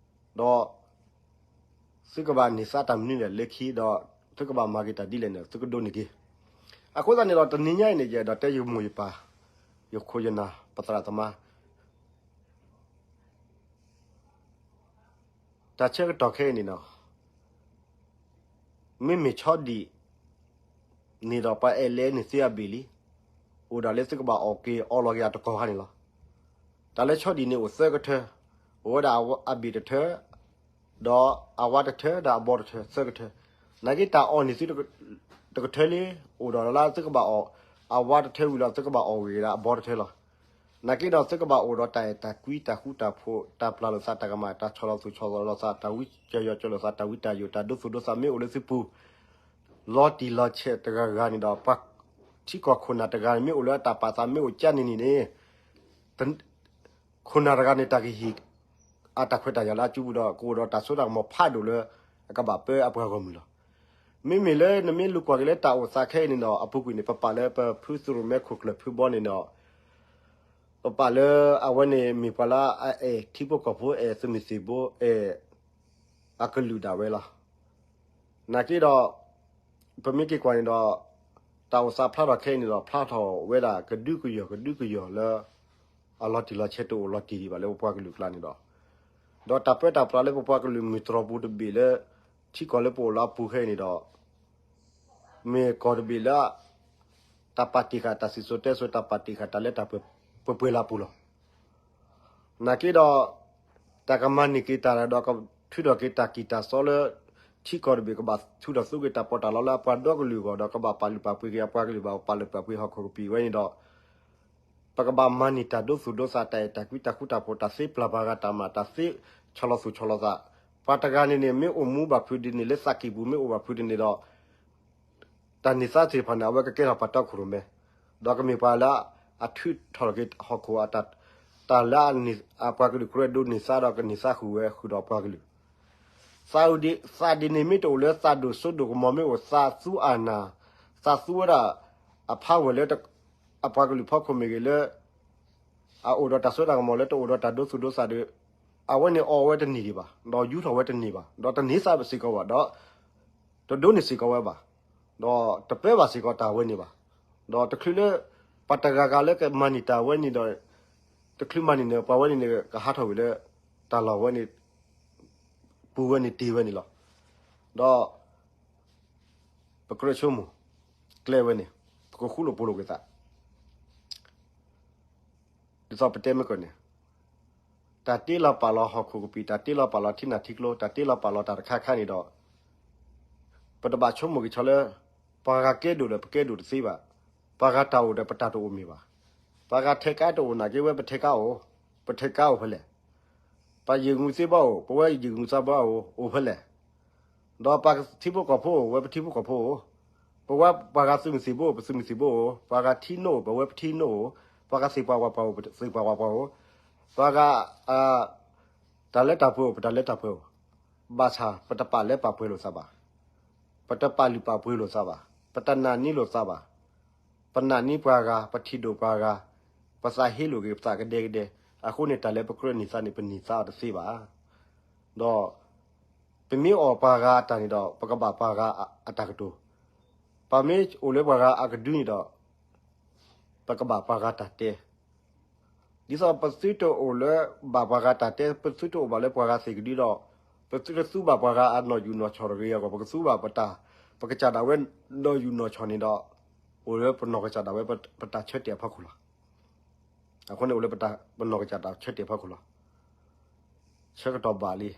ဒီး သုကဘၣ်န့ၢ်သါတၢ်မနုၤလဲၣ်လၢခံ, ဒီးသုကဘၣ်မၤက့ၤတၢ်ဒ်လဲၣ်န့ၣ် သုကဒိးန့ၢ်က့ၤ. အဃိသတးန့ၣ်ဒီး တနံၤညါအံၤန့ၣ် ယအဲၣ်ဒိးတဲယမိၢ်ယပၢ်, ယခိၣ်ယနၢ် ပသရၣ်သမါ တၢ်ဆၢကတီၢ်ခဲအံၤန့ၣ်လီၤ. မ့မ့ၢ်ဆီဒံၣ်န့ၣ်ဒီး ပှၤအဲၣ်လဲန့ၢ်သုအဘ့ၣ်လံ. အိၣ်ဒၣ်လၢသုကဘၣ်အီၣ်က့ၤအီလီၤက့ၤအတကီၢ်ခါန့ၣ်လီၤ. တၢ်လၢဆီဒံၣ်န့ၣ်အိၣ်သၢကထၢ, အိၣ်ဝဲဒၣ်အဘ့ၣ်တထၢ, ဒီးအဝါတထၢ ဒီးအဘီတထၢ သၢကထၢ. နာ်က့တၢ်အီၣ်န့ၢ်သုတကထၢလံ, အိၣ်ဒီးလၢသုကဘၣ်အီၣ်, အဝါတထၢဝံၤလီၤ သုကဘၣ်အီၣ်ဝံၤဒၣ်အဘီတထၢလီၤ. နာ်က့ဒီးသုကဘၣ်အိၣ်ဒီးတၢ်အဲၣ်တၢ်ကွံ တၢ်ဃူတၢ်ဖိး တၢ်ပျၢ်လိာ်သးတၢ်ကမၣ် တၢ်ဆီၣ်လီၤသူၣ်ဆီၣ်လီၤသး တၢ်ဝံစၢၤယီၤစၢၤလိာ်သး တၢ်ဝံတၢ်ယိာ် တၢ်ဒိသူၣ်ဒိသးမ့ၢ်အိၣ်လၢသုပူၤ လီၤတံၢ်လီၤဆဲးတဂၤဂၤန့ၣ်ဒီး ပှၤထံကီၢ်ခိၣ်နၢ်တဂၤန့ၣ် မ့ၢ်အိၣ်လၢအတၢ်ပာ်သးမ့ၢ်အိၣ်ကၠၢန့ၣ်န့ၣ်န့ၣ် ခိၣ်နၢ်တဂၤန့ၣ် တၢ်ကဟ့ၣ် အတၢ်ခွဲးတၢ်ယာ်လၢအစုပူၤဒီး ကအိၣ်ဒီးတၢ်စိတၢ်ကမီၤဖးဒိၣ်လၢ အကဘၣ်ပၢအပှၤဂီၢ်မုၢ်လီၤ. မ့မ့ၢ်လၢနမ့ၢ်လူၤကွၢ်က့ၤလၢတၢ်အိၣ်သးခဲအံၤန့ၣ်ဒီး အပူၤကွံာ်န့ၣ် ပပာ်လၢပဖုသရိၣ်မဲခိၣ်ကျၢၢ်ဖုဘီန့ၣ်ဒီး ပပာ်လၢအဝဲန့ၣ်မ့ၢ်ပှၤလၢအအဲၣ်ထံဖိကီၢ်ဖိ အဲၣ်သုးမုၢ်သံၣ်ဘိ အဲၣ် အကလုာ်ဒၣ်ဝဲလီၤ. နာ်က့ဒီး ပမ့ၢ်က့ၤကွၢ်န့ၣ်ဒီး တၢ်အိၣ်သးဖျါထီၣ်ခဲအံၤန့ၣ်ဒီး ဖျါထီၣ်ဝဲဒၣ်ကဒုကယီၢ် ကဒုကယီၢ်လၢ အလီၤတံၢ်လီၤဆဲးတအိၣ်လီၤတံၢ်ဒံးဘၣ်လၢပပှၤကလုာ်ကျါန့ၣ်ဒီး ဒီးတၢ်ပၢတၢ်ပြးလၢပပှၤကလုာ်မုၢ်တြီၢ်ပူၤတဘ့ၣ်လၢ ထံကီၢ်လၢပအိၣ်လၢအပူၤခဲအံၤန့ၣ်ဒီး မ့ၢ်ကီၢ်တဘ့ၣ်လၢ တၢ်ပာ်တ့ၢ်ဃာ်တၢ်စံၣ်စိၤတဲစိၤ တၢ်ပာ်တ့ၢ်ဃာ်တၢ်လၢတၢ်ပှဲၤပှဲၤလၢအပူၤလီၤ. နာ်က့ဒီး တၢ်ကမၤန့ၢ်က့ၤတၢ်ဒီး ထုးထီၣ်က့ၤတၢ်ကံၢ်တၢ်စီလၢ ထံကီၢ်တဘ့ၣ်ကဘၣ်ထုးထီၣ်သူက့ၤတၢ်ပီးတၢ်လီလၢအပှၤဒီကလုာ်အဂီၢ်ဒီး ကဘၣ်ပာ်လုၢ်ပာ်ပှ့ၤက့ၤအပှၤကလုာ်ဘၣ် ပာ်လုၢ်ပာ်ပှ့ၤဟီၣ်ခိၣ်ကပံာ်ဝဲန့ၣ်ဒီး ပကဘၣ်မၤန့ၢ်တၢ်ဒိသူၣ်ဒိသး တၢ်အဲၣ်တၢ်ကွံ တၢ်ဃူတၢ်ဖိး တၢ်သ့ပျၢ်ပှၤဂၤတၢ်မၤ တၢ်သ့ဆီၣ်လီၤသူၣ်ဆီၣ်လီၤသး ပှၤတဂၤန့ၣ်န့ၣ် မ့ၢ်အိၣ်မူဘၣ်ဖုးဒ်န့ၣ် လၢသးကံၢ်ပူၤမ့ၢ်အိၣ်ဘၣ်ဖုးဒ်န့ၣ်ဒီး တၢ်န့ၢ်သါသ့ၣ်တဖၣ်န့ၣ် အဝဲကကဲထီၣ်ပှၤတီခိၣ်ရိၣ်မဲ, ဒီးကမ့ၢ်ပှၤလၢအထုးထီၣ်က့ၤဟီၣ်ခိၣ်အတၢ်, တၢ်လၢအပှၤကလုာ်ကရၢဒိးန့ၢ်သါဒီးကန့ၢ်သါဃုာ်ဝဲဃုာ်ဒီးပှၤကလုာ် သးဒ်န့ၣ်မ့ၢ်တအိၣ်လၢသးဒိၣ်စိဒိၣ်ကမီၤ မ့ၢ်အိၣ်သးသူအနၢ်, သးသူဝဲဒၣ် အဖးဝဲၢ်လၢ အပှၤကလုာ်ဖီခိၣ်မ့ၢ်ဂ့ၤလၢ အအိၣ်ဒီးတၢ်စိတၢ်ကမီၤလၢတအိၣ်ဒီးတၢ်ဒိသူၣ်ဒိသးဒီး အဝဲန့ၣ်အီၣ်ဝဲတန့ၢ်ဒံးဘၣ်, ဒီးယူထီၣ်ဝဲတန့ၢ်ဘၣ်, ဒီးတန့ၢ်သါစ့ၢ်ကီးဘၣ်, ဒီးတဒိးန့ၢ်စ့ၢ်ကီးဝဲဘၣ်, ဒီးတပၢဘၣ်စ့ၢ်ကီးတၢ်ဝဲန့ၣ်ဘၣ်. ဒီးတချုးလၢ ပှၤတဂၤဂၤလၢကမၤန့ၢ်တၢ်ဝဲန့ၣ်ဒီး တချုးမၤန့ၢ်န့ၣ် ပှၤဝဲန့ၣ်န့ၣ် ကဟးထီၣ်ဝံၤလၢ တၢ်လီၢ်ဝဲန့ၣ် ပူၤဝဲန့ၣ်တ့ၢ်ဝဲန့ၣ်လီၤ. ဒီး ပကြၢးဆိကမိၣ် ကျဲဝဲန့ၣ် ပကဃူလိာ်ဖိးလိာ်က့ၤသး ဒ်သိးပတဲမ့ၢ်ကီးန့ၣ် တၢ်တ့လီၤပာ်လီၤဟီၣ်ခိၣ်ကပံာ် တၢ်တ့လီၤပာ်လီၤထံနၢ်ထံကျိ တၢ်တ့လီၤပာ်လီၤတၢ်တခါခါန့ၣ်ဒီး ပတဘၣ်ဆိကမိၣ်က့ၤဆီလၢ ပှၤဂၤကဲဒိၣ်ဒီးပကဲဒိၣ်တသ့ဘၣ်. ပှၤဂၤတၢ်အိၣ်ဒီးပတၢ်တအိၣ်မ့ၢ်ဘၣ်. ပှၤဂၤထဲကါတအိၣ်နာ်က့ဝဲပထဲကါအိၣ်, ပထဲကါအိၣ်ဖဲလဲၣ်. ပှၤယံာ်မုာ်သ့ဘၣ်အိၣ်, ပဝဲယံာ်မုာ်သးဘၣ်အိၣ်, အိၣ်ဖဲလဲၣ်. ဒီးပှၤထံဖိကီၢ်ဖိအိၣ်, ဝဲပထံဖိကီၢ်ဖိအိၣ်, ပဝဲပှၤဂၤသုးမုၢ်သံၣ်ဘိအိၣ်, ပသုးမုၢ်သံၣ်ဘိအိၣ်, ပှၤဂၤထံနိၣ်အိၣ်, ပဝဲပထံနိၣ်အိၣ်, ပှၤဂၤသ့ၣ်ပှၢ်ဝၣ်ပှၢ်အိၣ်, ပသ့ၣ်ပှၢ်ဝၣ်ပှၢ်အိၣ်, ပှၤဂၤ တၢ်လၢတၢ်ပှဲၤအိၣ်, ပတၢ်လၢတၢ်ပှဲၤအိၣ်, ဘၣ်ဆၣ်ပတပာ်လၢပာ်ပှဲၤလိာ်သးဘၣ်. ပတပာ်လုၢ်ပာ်ပှ့ၤလိာ်သးဘၣ်. ပတနာ်န့ၢ်လိာ်သးဘၣ်. ပနာ်န့ၢ်ပှၤဂၤ, ပထံၣ်ဒိၣ်ပှၤဂၤ, ပသးဟ့လိာ်က့ၤပသးကဒဲကဒဲ, အဃိန့ၣ် တၢ်လၢပကြၢးန့ၢ်သါန့ၣ် ပန့ၢ်သါအီၤတသ့ဘၣ်. ဒီး ပမ့ၢ်အီၣ်ပှၤဂၤအတၢ်န့ၣ်ဒီး ပကဘၣ်ပှၤဂၤအတၢ်ကတိၤ, ပမ့ၢ်အိၣ်လၢပှၤဂၤအကဒုန့ၣ်ဒီး ပကဘၣ်ပှၤဂၤတၢ်တဲ ဒ်သိးပသုတအိၣ်လၢဘၣ်ပှၤဂၤတၢ်တဲ, ပသုတအိၣ်ဘၣ်လၢပှၤဂၤသ့ၣ်ကဒုဒီး, ပသုတသူဘၣ်ပှၤဂၤအနီၣ်ယူၣ်နီၣ်ဆီၣ်တဂ့ၤအဂီၢ်, ပကသူဘၣ်ပတၢ်, ပကစၢ်ဒၣ်ဝဲနီၣ်ယူၣ်နီၣ်ဆီၣ်န့ၣ်ဒီး, အိၣ်လၢပနီၢ်ကစၢ်ဒၣ်ဝဲပတၢ်ဆၢတဲာ်အဖီခိၣ်လီၤ. အဃိန့ၣ်အိၣ်လၢပတၢ်ပနီၢ်ကစၢ်တၢ်ဆၢတဲာ်ဖီခိၣ်လီၤ. ဆၢကတီၢ်ဘၣ်လံ,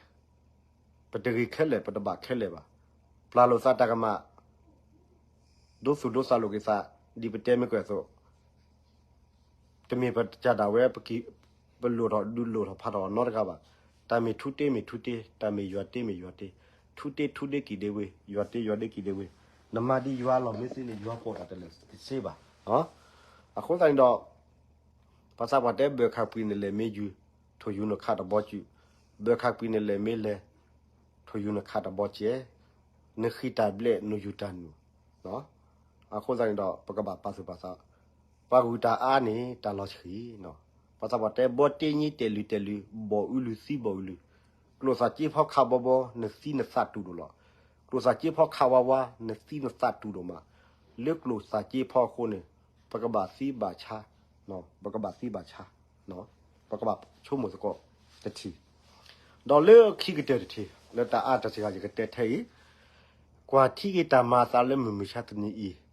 ပတဂ့ၤခဲလၢာ် ပတဘၣ်ခဲလၢာ်ဘၣ်. ပျၢ်လိာ်သးတၢ်ကမၣ်, ဒိသူၣ်ဒိသးလိာ်က့ၤသး, ဒ်ပတဲမ့ၢ်ကွဲးအသိး တမ့ၢ်ပတၢ်ဒၣ်ဝဲ ပကံၢ် ပလိၣ်ထီၣ်ဒုးလိၣ်ထီၣ်ဖးထီၣ်နီတဂၤဘၣ်. တၢ်မ့ၢ်ထူတ့မ့ၢ်ထူတ့, တၢ်မ့ၢ်ယွၤတ့မ့ၢ်ယွၤတ့, ထူတ့ထူတ့ကံၣ်ဒ့ဝ့, ယွၤတ့ယွၤတ့ကံၣ်ဒ့ဝ့, နမၤဒ်ယွၤအလီၢ်မ့ၢ်သ့န့ၣ် ယွၤပိာ်တၢ်တလဲၤတသ့ဘၣ်. အဃိသတးန့ၣ်ဒီး ပှၤသးပှၢ်တဲ ဘၢၣ်ခးပှံၤနလဲၤမ့ၢ်ယူၤ, ထိၣ်ယူၤနခးတဘီစု, ဘၢၣ်ခးပှံၤနလဲၤမ့ၢ်လဲၤ, ထိၣ်ယူၤနခးတဘီစဲး, နဃံတၢ်ဘျဲၣ် နယူၤတၢ်နုာ်. အဃိသတးန့ၣ်ဒီး ပကဘၣ်ပာ်သူၣ်ပာ်သး, ပှၤဂုၤတၢ်အါန့ၣ် တၢ်လီၤဆှံ. ပှၤသးပှၢ်တဲ ဘီတ့ညံတဲာ်လုၢ်တဲာ်လုၢ်, ဘီၣ်အူလုၢ်သံဘီၣ်အူလုၢ်, ကျိၣ်စၢ်က့ဖီခးဘီဘီ နသံနသးတူၢ်ဒိၣ်လီၤ. ကျိၣ်စၢ်က့ဖီခးဝါဝါ နသံနသးတူၢ်ဒိၣ်မး. လၢကျိၣ်စၢ်က့ဖီအဃိန့ၣ် ပကဘၣ်သံဘၣ်ဆါ, ပကဘၣ်သံဘၣ်ဆါ, ပကဘၣ်ဆိကမိၣ်သကိးတထံၣ်, ဒီးလၢခံကတၢၢ်တထံၣ် လၢတၢ်အါတစှၤယကတဲထဲအံၤ, ကွၢ်ထံက့ၤတၢ်မၤအသးလၢမုၢ်မဆါတနံၤအံၤ,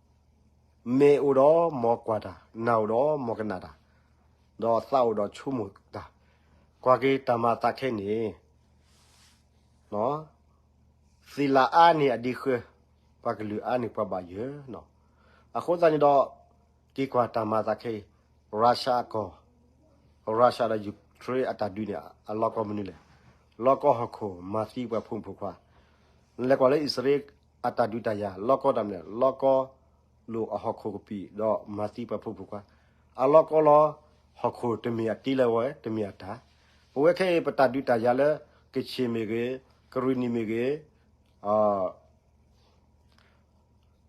မဲာ်အိၣ်ဒီးမ်ကွၢ်တၢ်, နၢ်အိၣ်ဒီးမ်ကနၣ်တၢ်, ဒီးသးအိၣ်ဒီးဆိကမိၣ်တၢ်, ကွၢ်က့ၤတၢ်မၤအသးခဲအံၤန့ၣ် သ့ၣ်လၣ်အါန့ၢ်အဒ့ဃၢ, ပှၤကလုာ်အါန့ၢ်ပှၤဘၣ်ယၢၤ. အဃိသတးန့ၣ်ဒီး က့ၤကွၢ်တၢ်မၤအသးခဲအံၤ, Russia အကီၢ်, Russia ဒီး Ukraine အတၢ်ဒုးန့ၣ် အလီၢ်ကီၢ်မနုၤလဲၣ်. လီၢ်ကီၢ်ဟီၣ်ခိၣ်မၤသံပှၤဖိမုၣ်ဖိခွါ, နလဲၤကွၢ်လၢအံၣ်စရ့လးအတၢ်ဒုးတၢ်ယၤ လီၢ်ကီၢ်တၢ်မနုၤလဲၣ်, လီၢ်ကီၢ်လိာ်အဟီၣ်ခိၣ်ကပံာ် ဒီးမၤသံပှၤဖိမုၣ်ဖိခွါ, အလီၢ်ကီၢ်လီၤ. ဟီၣ်ခိၣ်တမ့ၢ်အတ့လၢဝဲ တမ့ၢ်အတၢ်, ပဝဲခဲအံၤ ပတၢ်ဒုးတၢ်ယၤလၢ ကခ့ၣ်မ့ၢ်ဂ့ၤ, ကရံၣ်နံၣ်မ့ၢ်ဂ့ၤ,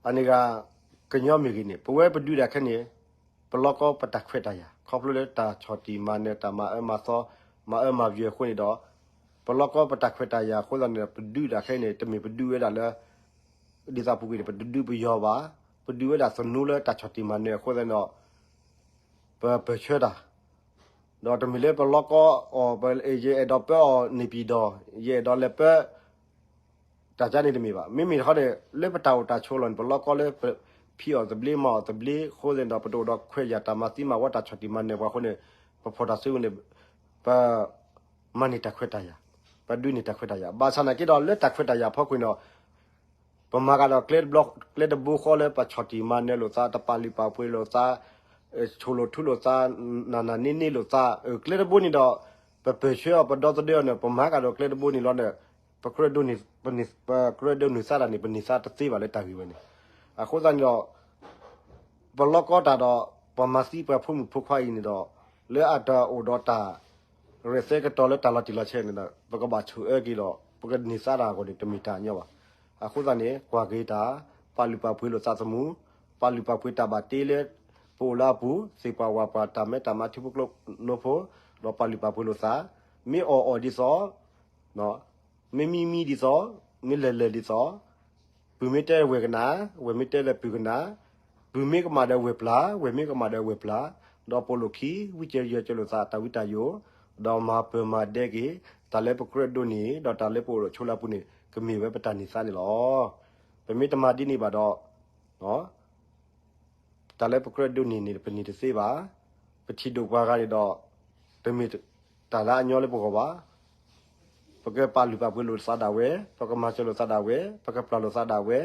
အန့ၣ်ဂ့ၤ ကညီမ့ၢ်ဂ့ၤန့ၣ် ပဝဲပဒုးဒၣ်ခဲန့ၣ် ပလီၢ်ကီၢ်ပတၢ်ခွဲးတၢ်ယာ် ခီဖျိလၢတၢ်ဆီၣ်တံၢ်မၤနၢၤ တၢ်မၤအၢမၤသီ မၤအၢမၤယၢၤအဃိန့ၣ်ဒီး ပလီၢ်ကီၢ်ပတၢ်ခွဲးတၢ်ယာ်အဃိသတးန့ၣ်ဒီး ပဒုးဒၣ်ခဲအံၤန့ၣ် တမ့ၢ်ပဒုးဝဲဒၣ်လၢ ဒ်သိးပူၤကွံာ်န့ၣ် ပတဒုးပယီၤဘၣ်, ပဒုးဝဲဒၣ်သနူလၢတၢ်ဆီၣ်တံၢ်မၤနၢၤအဃိသတးန့ၣ်ဒီး ပပၢၢ်ဆၢတၢ် ဒီးတမ့ၢ်လၢပလီၢ်ကီၢ်အီၤ ယအဲၣ်ဒိးပၢအီၤန့ၣ်ပံၤဒီး ယအဲၣ်ဒိးလဲၤပၢ တၢ်ကါန့ၣ်တမ့ၢ်ဘၣ်. မ့မ့ၢ်တခီန့ၣ် လၢပတၢ်အိၣ်တၢ်ဆိးလီၢ်န့ၣ် ပလီၢ်ကီၢ်လၢပဖံးအီၣ်သဘျ့မၤအီၣ်သဘျ့အဃိသတးန့ၣ်ဒီး ပတအိၣ်ဒီးခွဲးယာ်တၢ်မၤသံမၤဝီတၢ်ဆီၣ်တံၢ်မၤနၢၤပှၤအဃိန့ၣ် ပဖီၣ်တၢ်စုကဝဲၤန့ၣ် ပမၤန့ၢ်တၢ်ခွဲးတၢ်ယာ်, ပဒုးန့ၢ်တၢ်ခွဲးတၢ်ယာ်. ဘၣ်ဆၣ်နာ်က့ဒီးလၢတၢ်ခွဲးတၢ်ယာ်အဖီခိၣ်န့ၣ်ဒီး ပမၤကဒီးကျဲတဘျီ ကျဲတဘိဃီလၢပဆီၣ်တံၢ်မၤနၢၤလိာ်သး တပာ်လုၢ်ပာ်ပှ့ၤလိာ်သး ဆိၣ်လိာ်ထူလိာ်သး နးနးန့ၢ်န့ၢ်လိာ်သး ကျဲတဘိန့ၣ်ဒီး ပပၢၢ်ဆၢအီၤ ပဒီသဒၢအီၤန့ၣ် ပမၤကဒီးကျဲတဘိန့ၣ်လီၤန့ၣ် ပကြၢးဒိးန့ၢ် ပကြၢးဒိးန့ၢ်သါတၢ်န့ၣ် ပန့ၢ်သါတသ့ဘၣ်လၢတၢ်ဂ့ၢ်ဝဲန့ၣ်. အဃိသတးန့ၣ်ဒီး ပလီၢ်ကီၢ်တၢ်ဒီး ပမၤသံပှၤဖိမုၣ်ဖိခွါအံၤန့ၣ်ဒီး လၢအတအိၣ်ဒီးတၢ် ရဲၣ်သဲကတီၤလၢတၢ်လီၤတံၢ်လီၤဆဲးန့ၣ်ဒီး ပကဘၣ်ဆိၣ်အၢက့ၤဒီး ပကန့ၢ်သါတၢ်အဂီၢ်န့ၣ် တမ့ၢ်တၢ်ညီဘၣ်. အဃိသတးန့ၣ် ကွၢ်က့ၤတၢ် ပာ်လုၢ်ပာ်ပှ့ၤလိာ်သးသမူ, ပာ်လုၢ်ပာ်ပှ့ၤတၢ်ဘၣ်တ့လၢ ပအိၣ်လၢအပူၤ သ့ၣ်ပှၢ်ဝၣ်ပှၢ် တၢ်မဲတၢ်မါထံဖိကျိနိဖိ ဒီးပာ်လုၢ်ပာ်ပှ့ၤလိာ်သး, မ့ၢ်အီၣ်အီၣ်ဒ်သိး မ့ၢ်မံမံဒ်သိး, မ့ၢ်လဲၤလဲၤဒ်သိး, ပုၢ်မ့ၢ်တဲဝဲၢ်ကနၣ်, ဝဲၢ်မ့ၢ်တဲလၢပုၢ်ကနၣ်, ပုၢ်မ့ၢ်ကမၣ်ဒီးဝဲၢ်ပျၢ်, ဝဲၢ်မ့ၢ်ကမၣ်ဒီးဝဲၢ်ပျၢ်, ဒီးပိာ်လိာ်ခံ ဝံစၢၤယၢၤစၢၤလိာ်သးတၢ်ဝံတၢ်ယိာ်, ဒီးမၤပၢၤမၤဒဲက့ၤ တၢ်လၢပကြၢးဒိးန့ၢ် ဒီးတၢ်လၢပအိၣ်ဒီးဆိးလၢအပူၤန့ၣ် ကမ့ၢ်ဝဲပတၢ်န့ၢ်သါန့ၣ်လီၤ. ပမ့ၢ်တမၤဒ်န့ၣ်ဘၣ်ဒီး တၢ်လၢပကြၢးဒိးန့ၢ်န့ၣ် ပန့ၢ်တသ့ဘၣ်. ပထံၣ်ဒိၣ်ပှၤဂၤန့ၣ်ဒီး တမ့ၢ်တၢ်လၢအညီလၢပဂီၢ်ဘၣ်. ပကပာ်လုၢ်ပာ်ပှ့ၤလိာ်သးဒၣ်ဝဲ, ပကမၤစၢၤလိာ်သးဒၣ်ဝဲ, ပကပျၢ်လိာ်သးဒၣ်ဝဲ,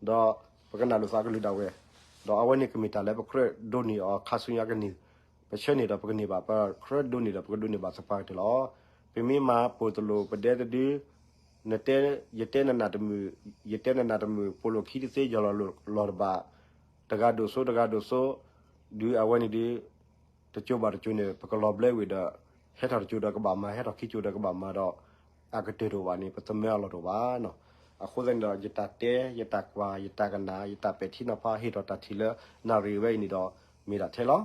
ဒီးပကနၣ်လိာ်သးကလုၢ်ဒၣ်ဝဲ, ဒီးအဝဲန့ၣ်ကမ့ၢ်တၢ်လၢပကြၢးဒိးန့ၢ်အီၤခါဆူညါကန့ၢ်, ပဆၢန့ၢ်ဒီးပကန့ၢ်ဘၣ်, ပကြၢးဒိးန့ၢ်ဒီးပကဒိးန့ၢ်ဘၣ်သပှၢ်ကတၢၢ်လီၤ. ပမ့ၢ်မၤပိာ်တလိာ်ပဒဲတဒု နတဲ, ယတဲနနၢ်တမုာ်, ယတဲနနၢ်တမုာ် ပိာ်လိာ်ခံတသ့ယီၢ်လီၤလိာ်တဘၣ်, တဂၤဒိၣ်စိတဂၤဒိၣ်စိ, ဒုးအဝဲန့ၣ်ဒုး, တကၠိဘၣ်တကၠိန့ၣ် ပကလီၤဘျၢဝံၤဒီး, ဟဲထီၣ်တကၠိဒီးကဘၣ်မၤ, ဟဲထီၣ်ခံကၠိဒီးကဘၣ်မၤဒီး, အကတၢၢ်တအိၣ်ဘၣ်န့ၣ် ပသမၢအလီၢ်တအိၣ်ဘၣ်နီၤ. အဃိသတးန့ၣ်ဒီး ယတၢ်တဲ, ယတၢ်ကွၢ်, ယတၢ်ကနၣ်, ယတၢ်ပဲာ်ထံနီၤဖး ဟ့ၣ်ထီၣ်တၢ်ထံၣ်လၢနၣ်ရံၣ်ဝဲအံၤန့ၣ်ဒီး, မ့ၢ်ဒၣ်ထဲလီၤ.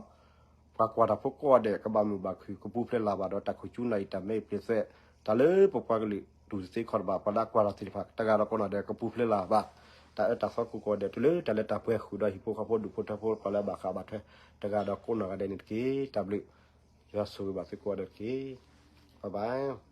ပှၤကွၢ်တၢ်ဖိကိးဂၤဒဲး ကဘၣ်မုာ်ဘၣ်ခုၣ် ကပူၤဖျဲးလၢ်ဘၣ်ဒီးတၢ်ခိၣ်ကၠူနၣ်ရံၣ်တၢ်မဲအံၤပျ့ၤသွဲး, တၢ်လၢပပှၤကလုာ်တူၢ်တသ့ခီၣ်တဘၣ် ပှၤလၢအကွၢ်တၢ်သ့ၣ်တဖၣ် တဂၤဒီးကိးနီၢ်ဒဲး ကပူၤဖျဲးလၢ်ဘၣ် တၢ်အၢတၢ်သီကိးဂၤဒဲးတုၤလၢတၢ်လၢတၢ်ပှဲၤဃုာ်ဒီးဟံၣ်ဖိဃီဖိဒူၣ်ဖိထၢဖိ ပှၤလၢအဘၣ်ဃးဘၣ်ထွဲ တဂၤဒီးကိးနီၢ်ဂၤဒဲးန့ၣ်တက့ၢ်. တၢ်ဘျုး, ယွၤဆိၣ်ဂ့ၤဘၣ်သုကိးဂၤဒဲးတက့ၢ်. Bye bye.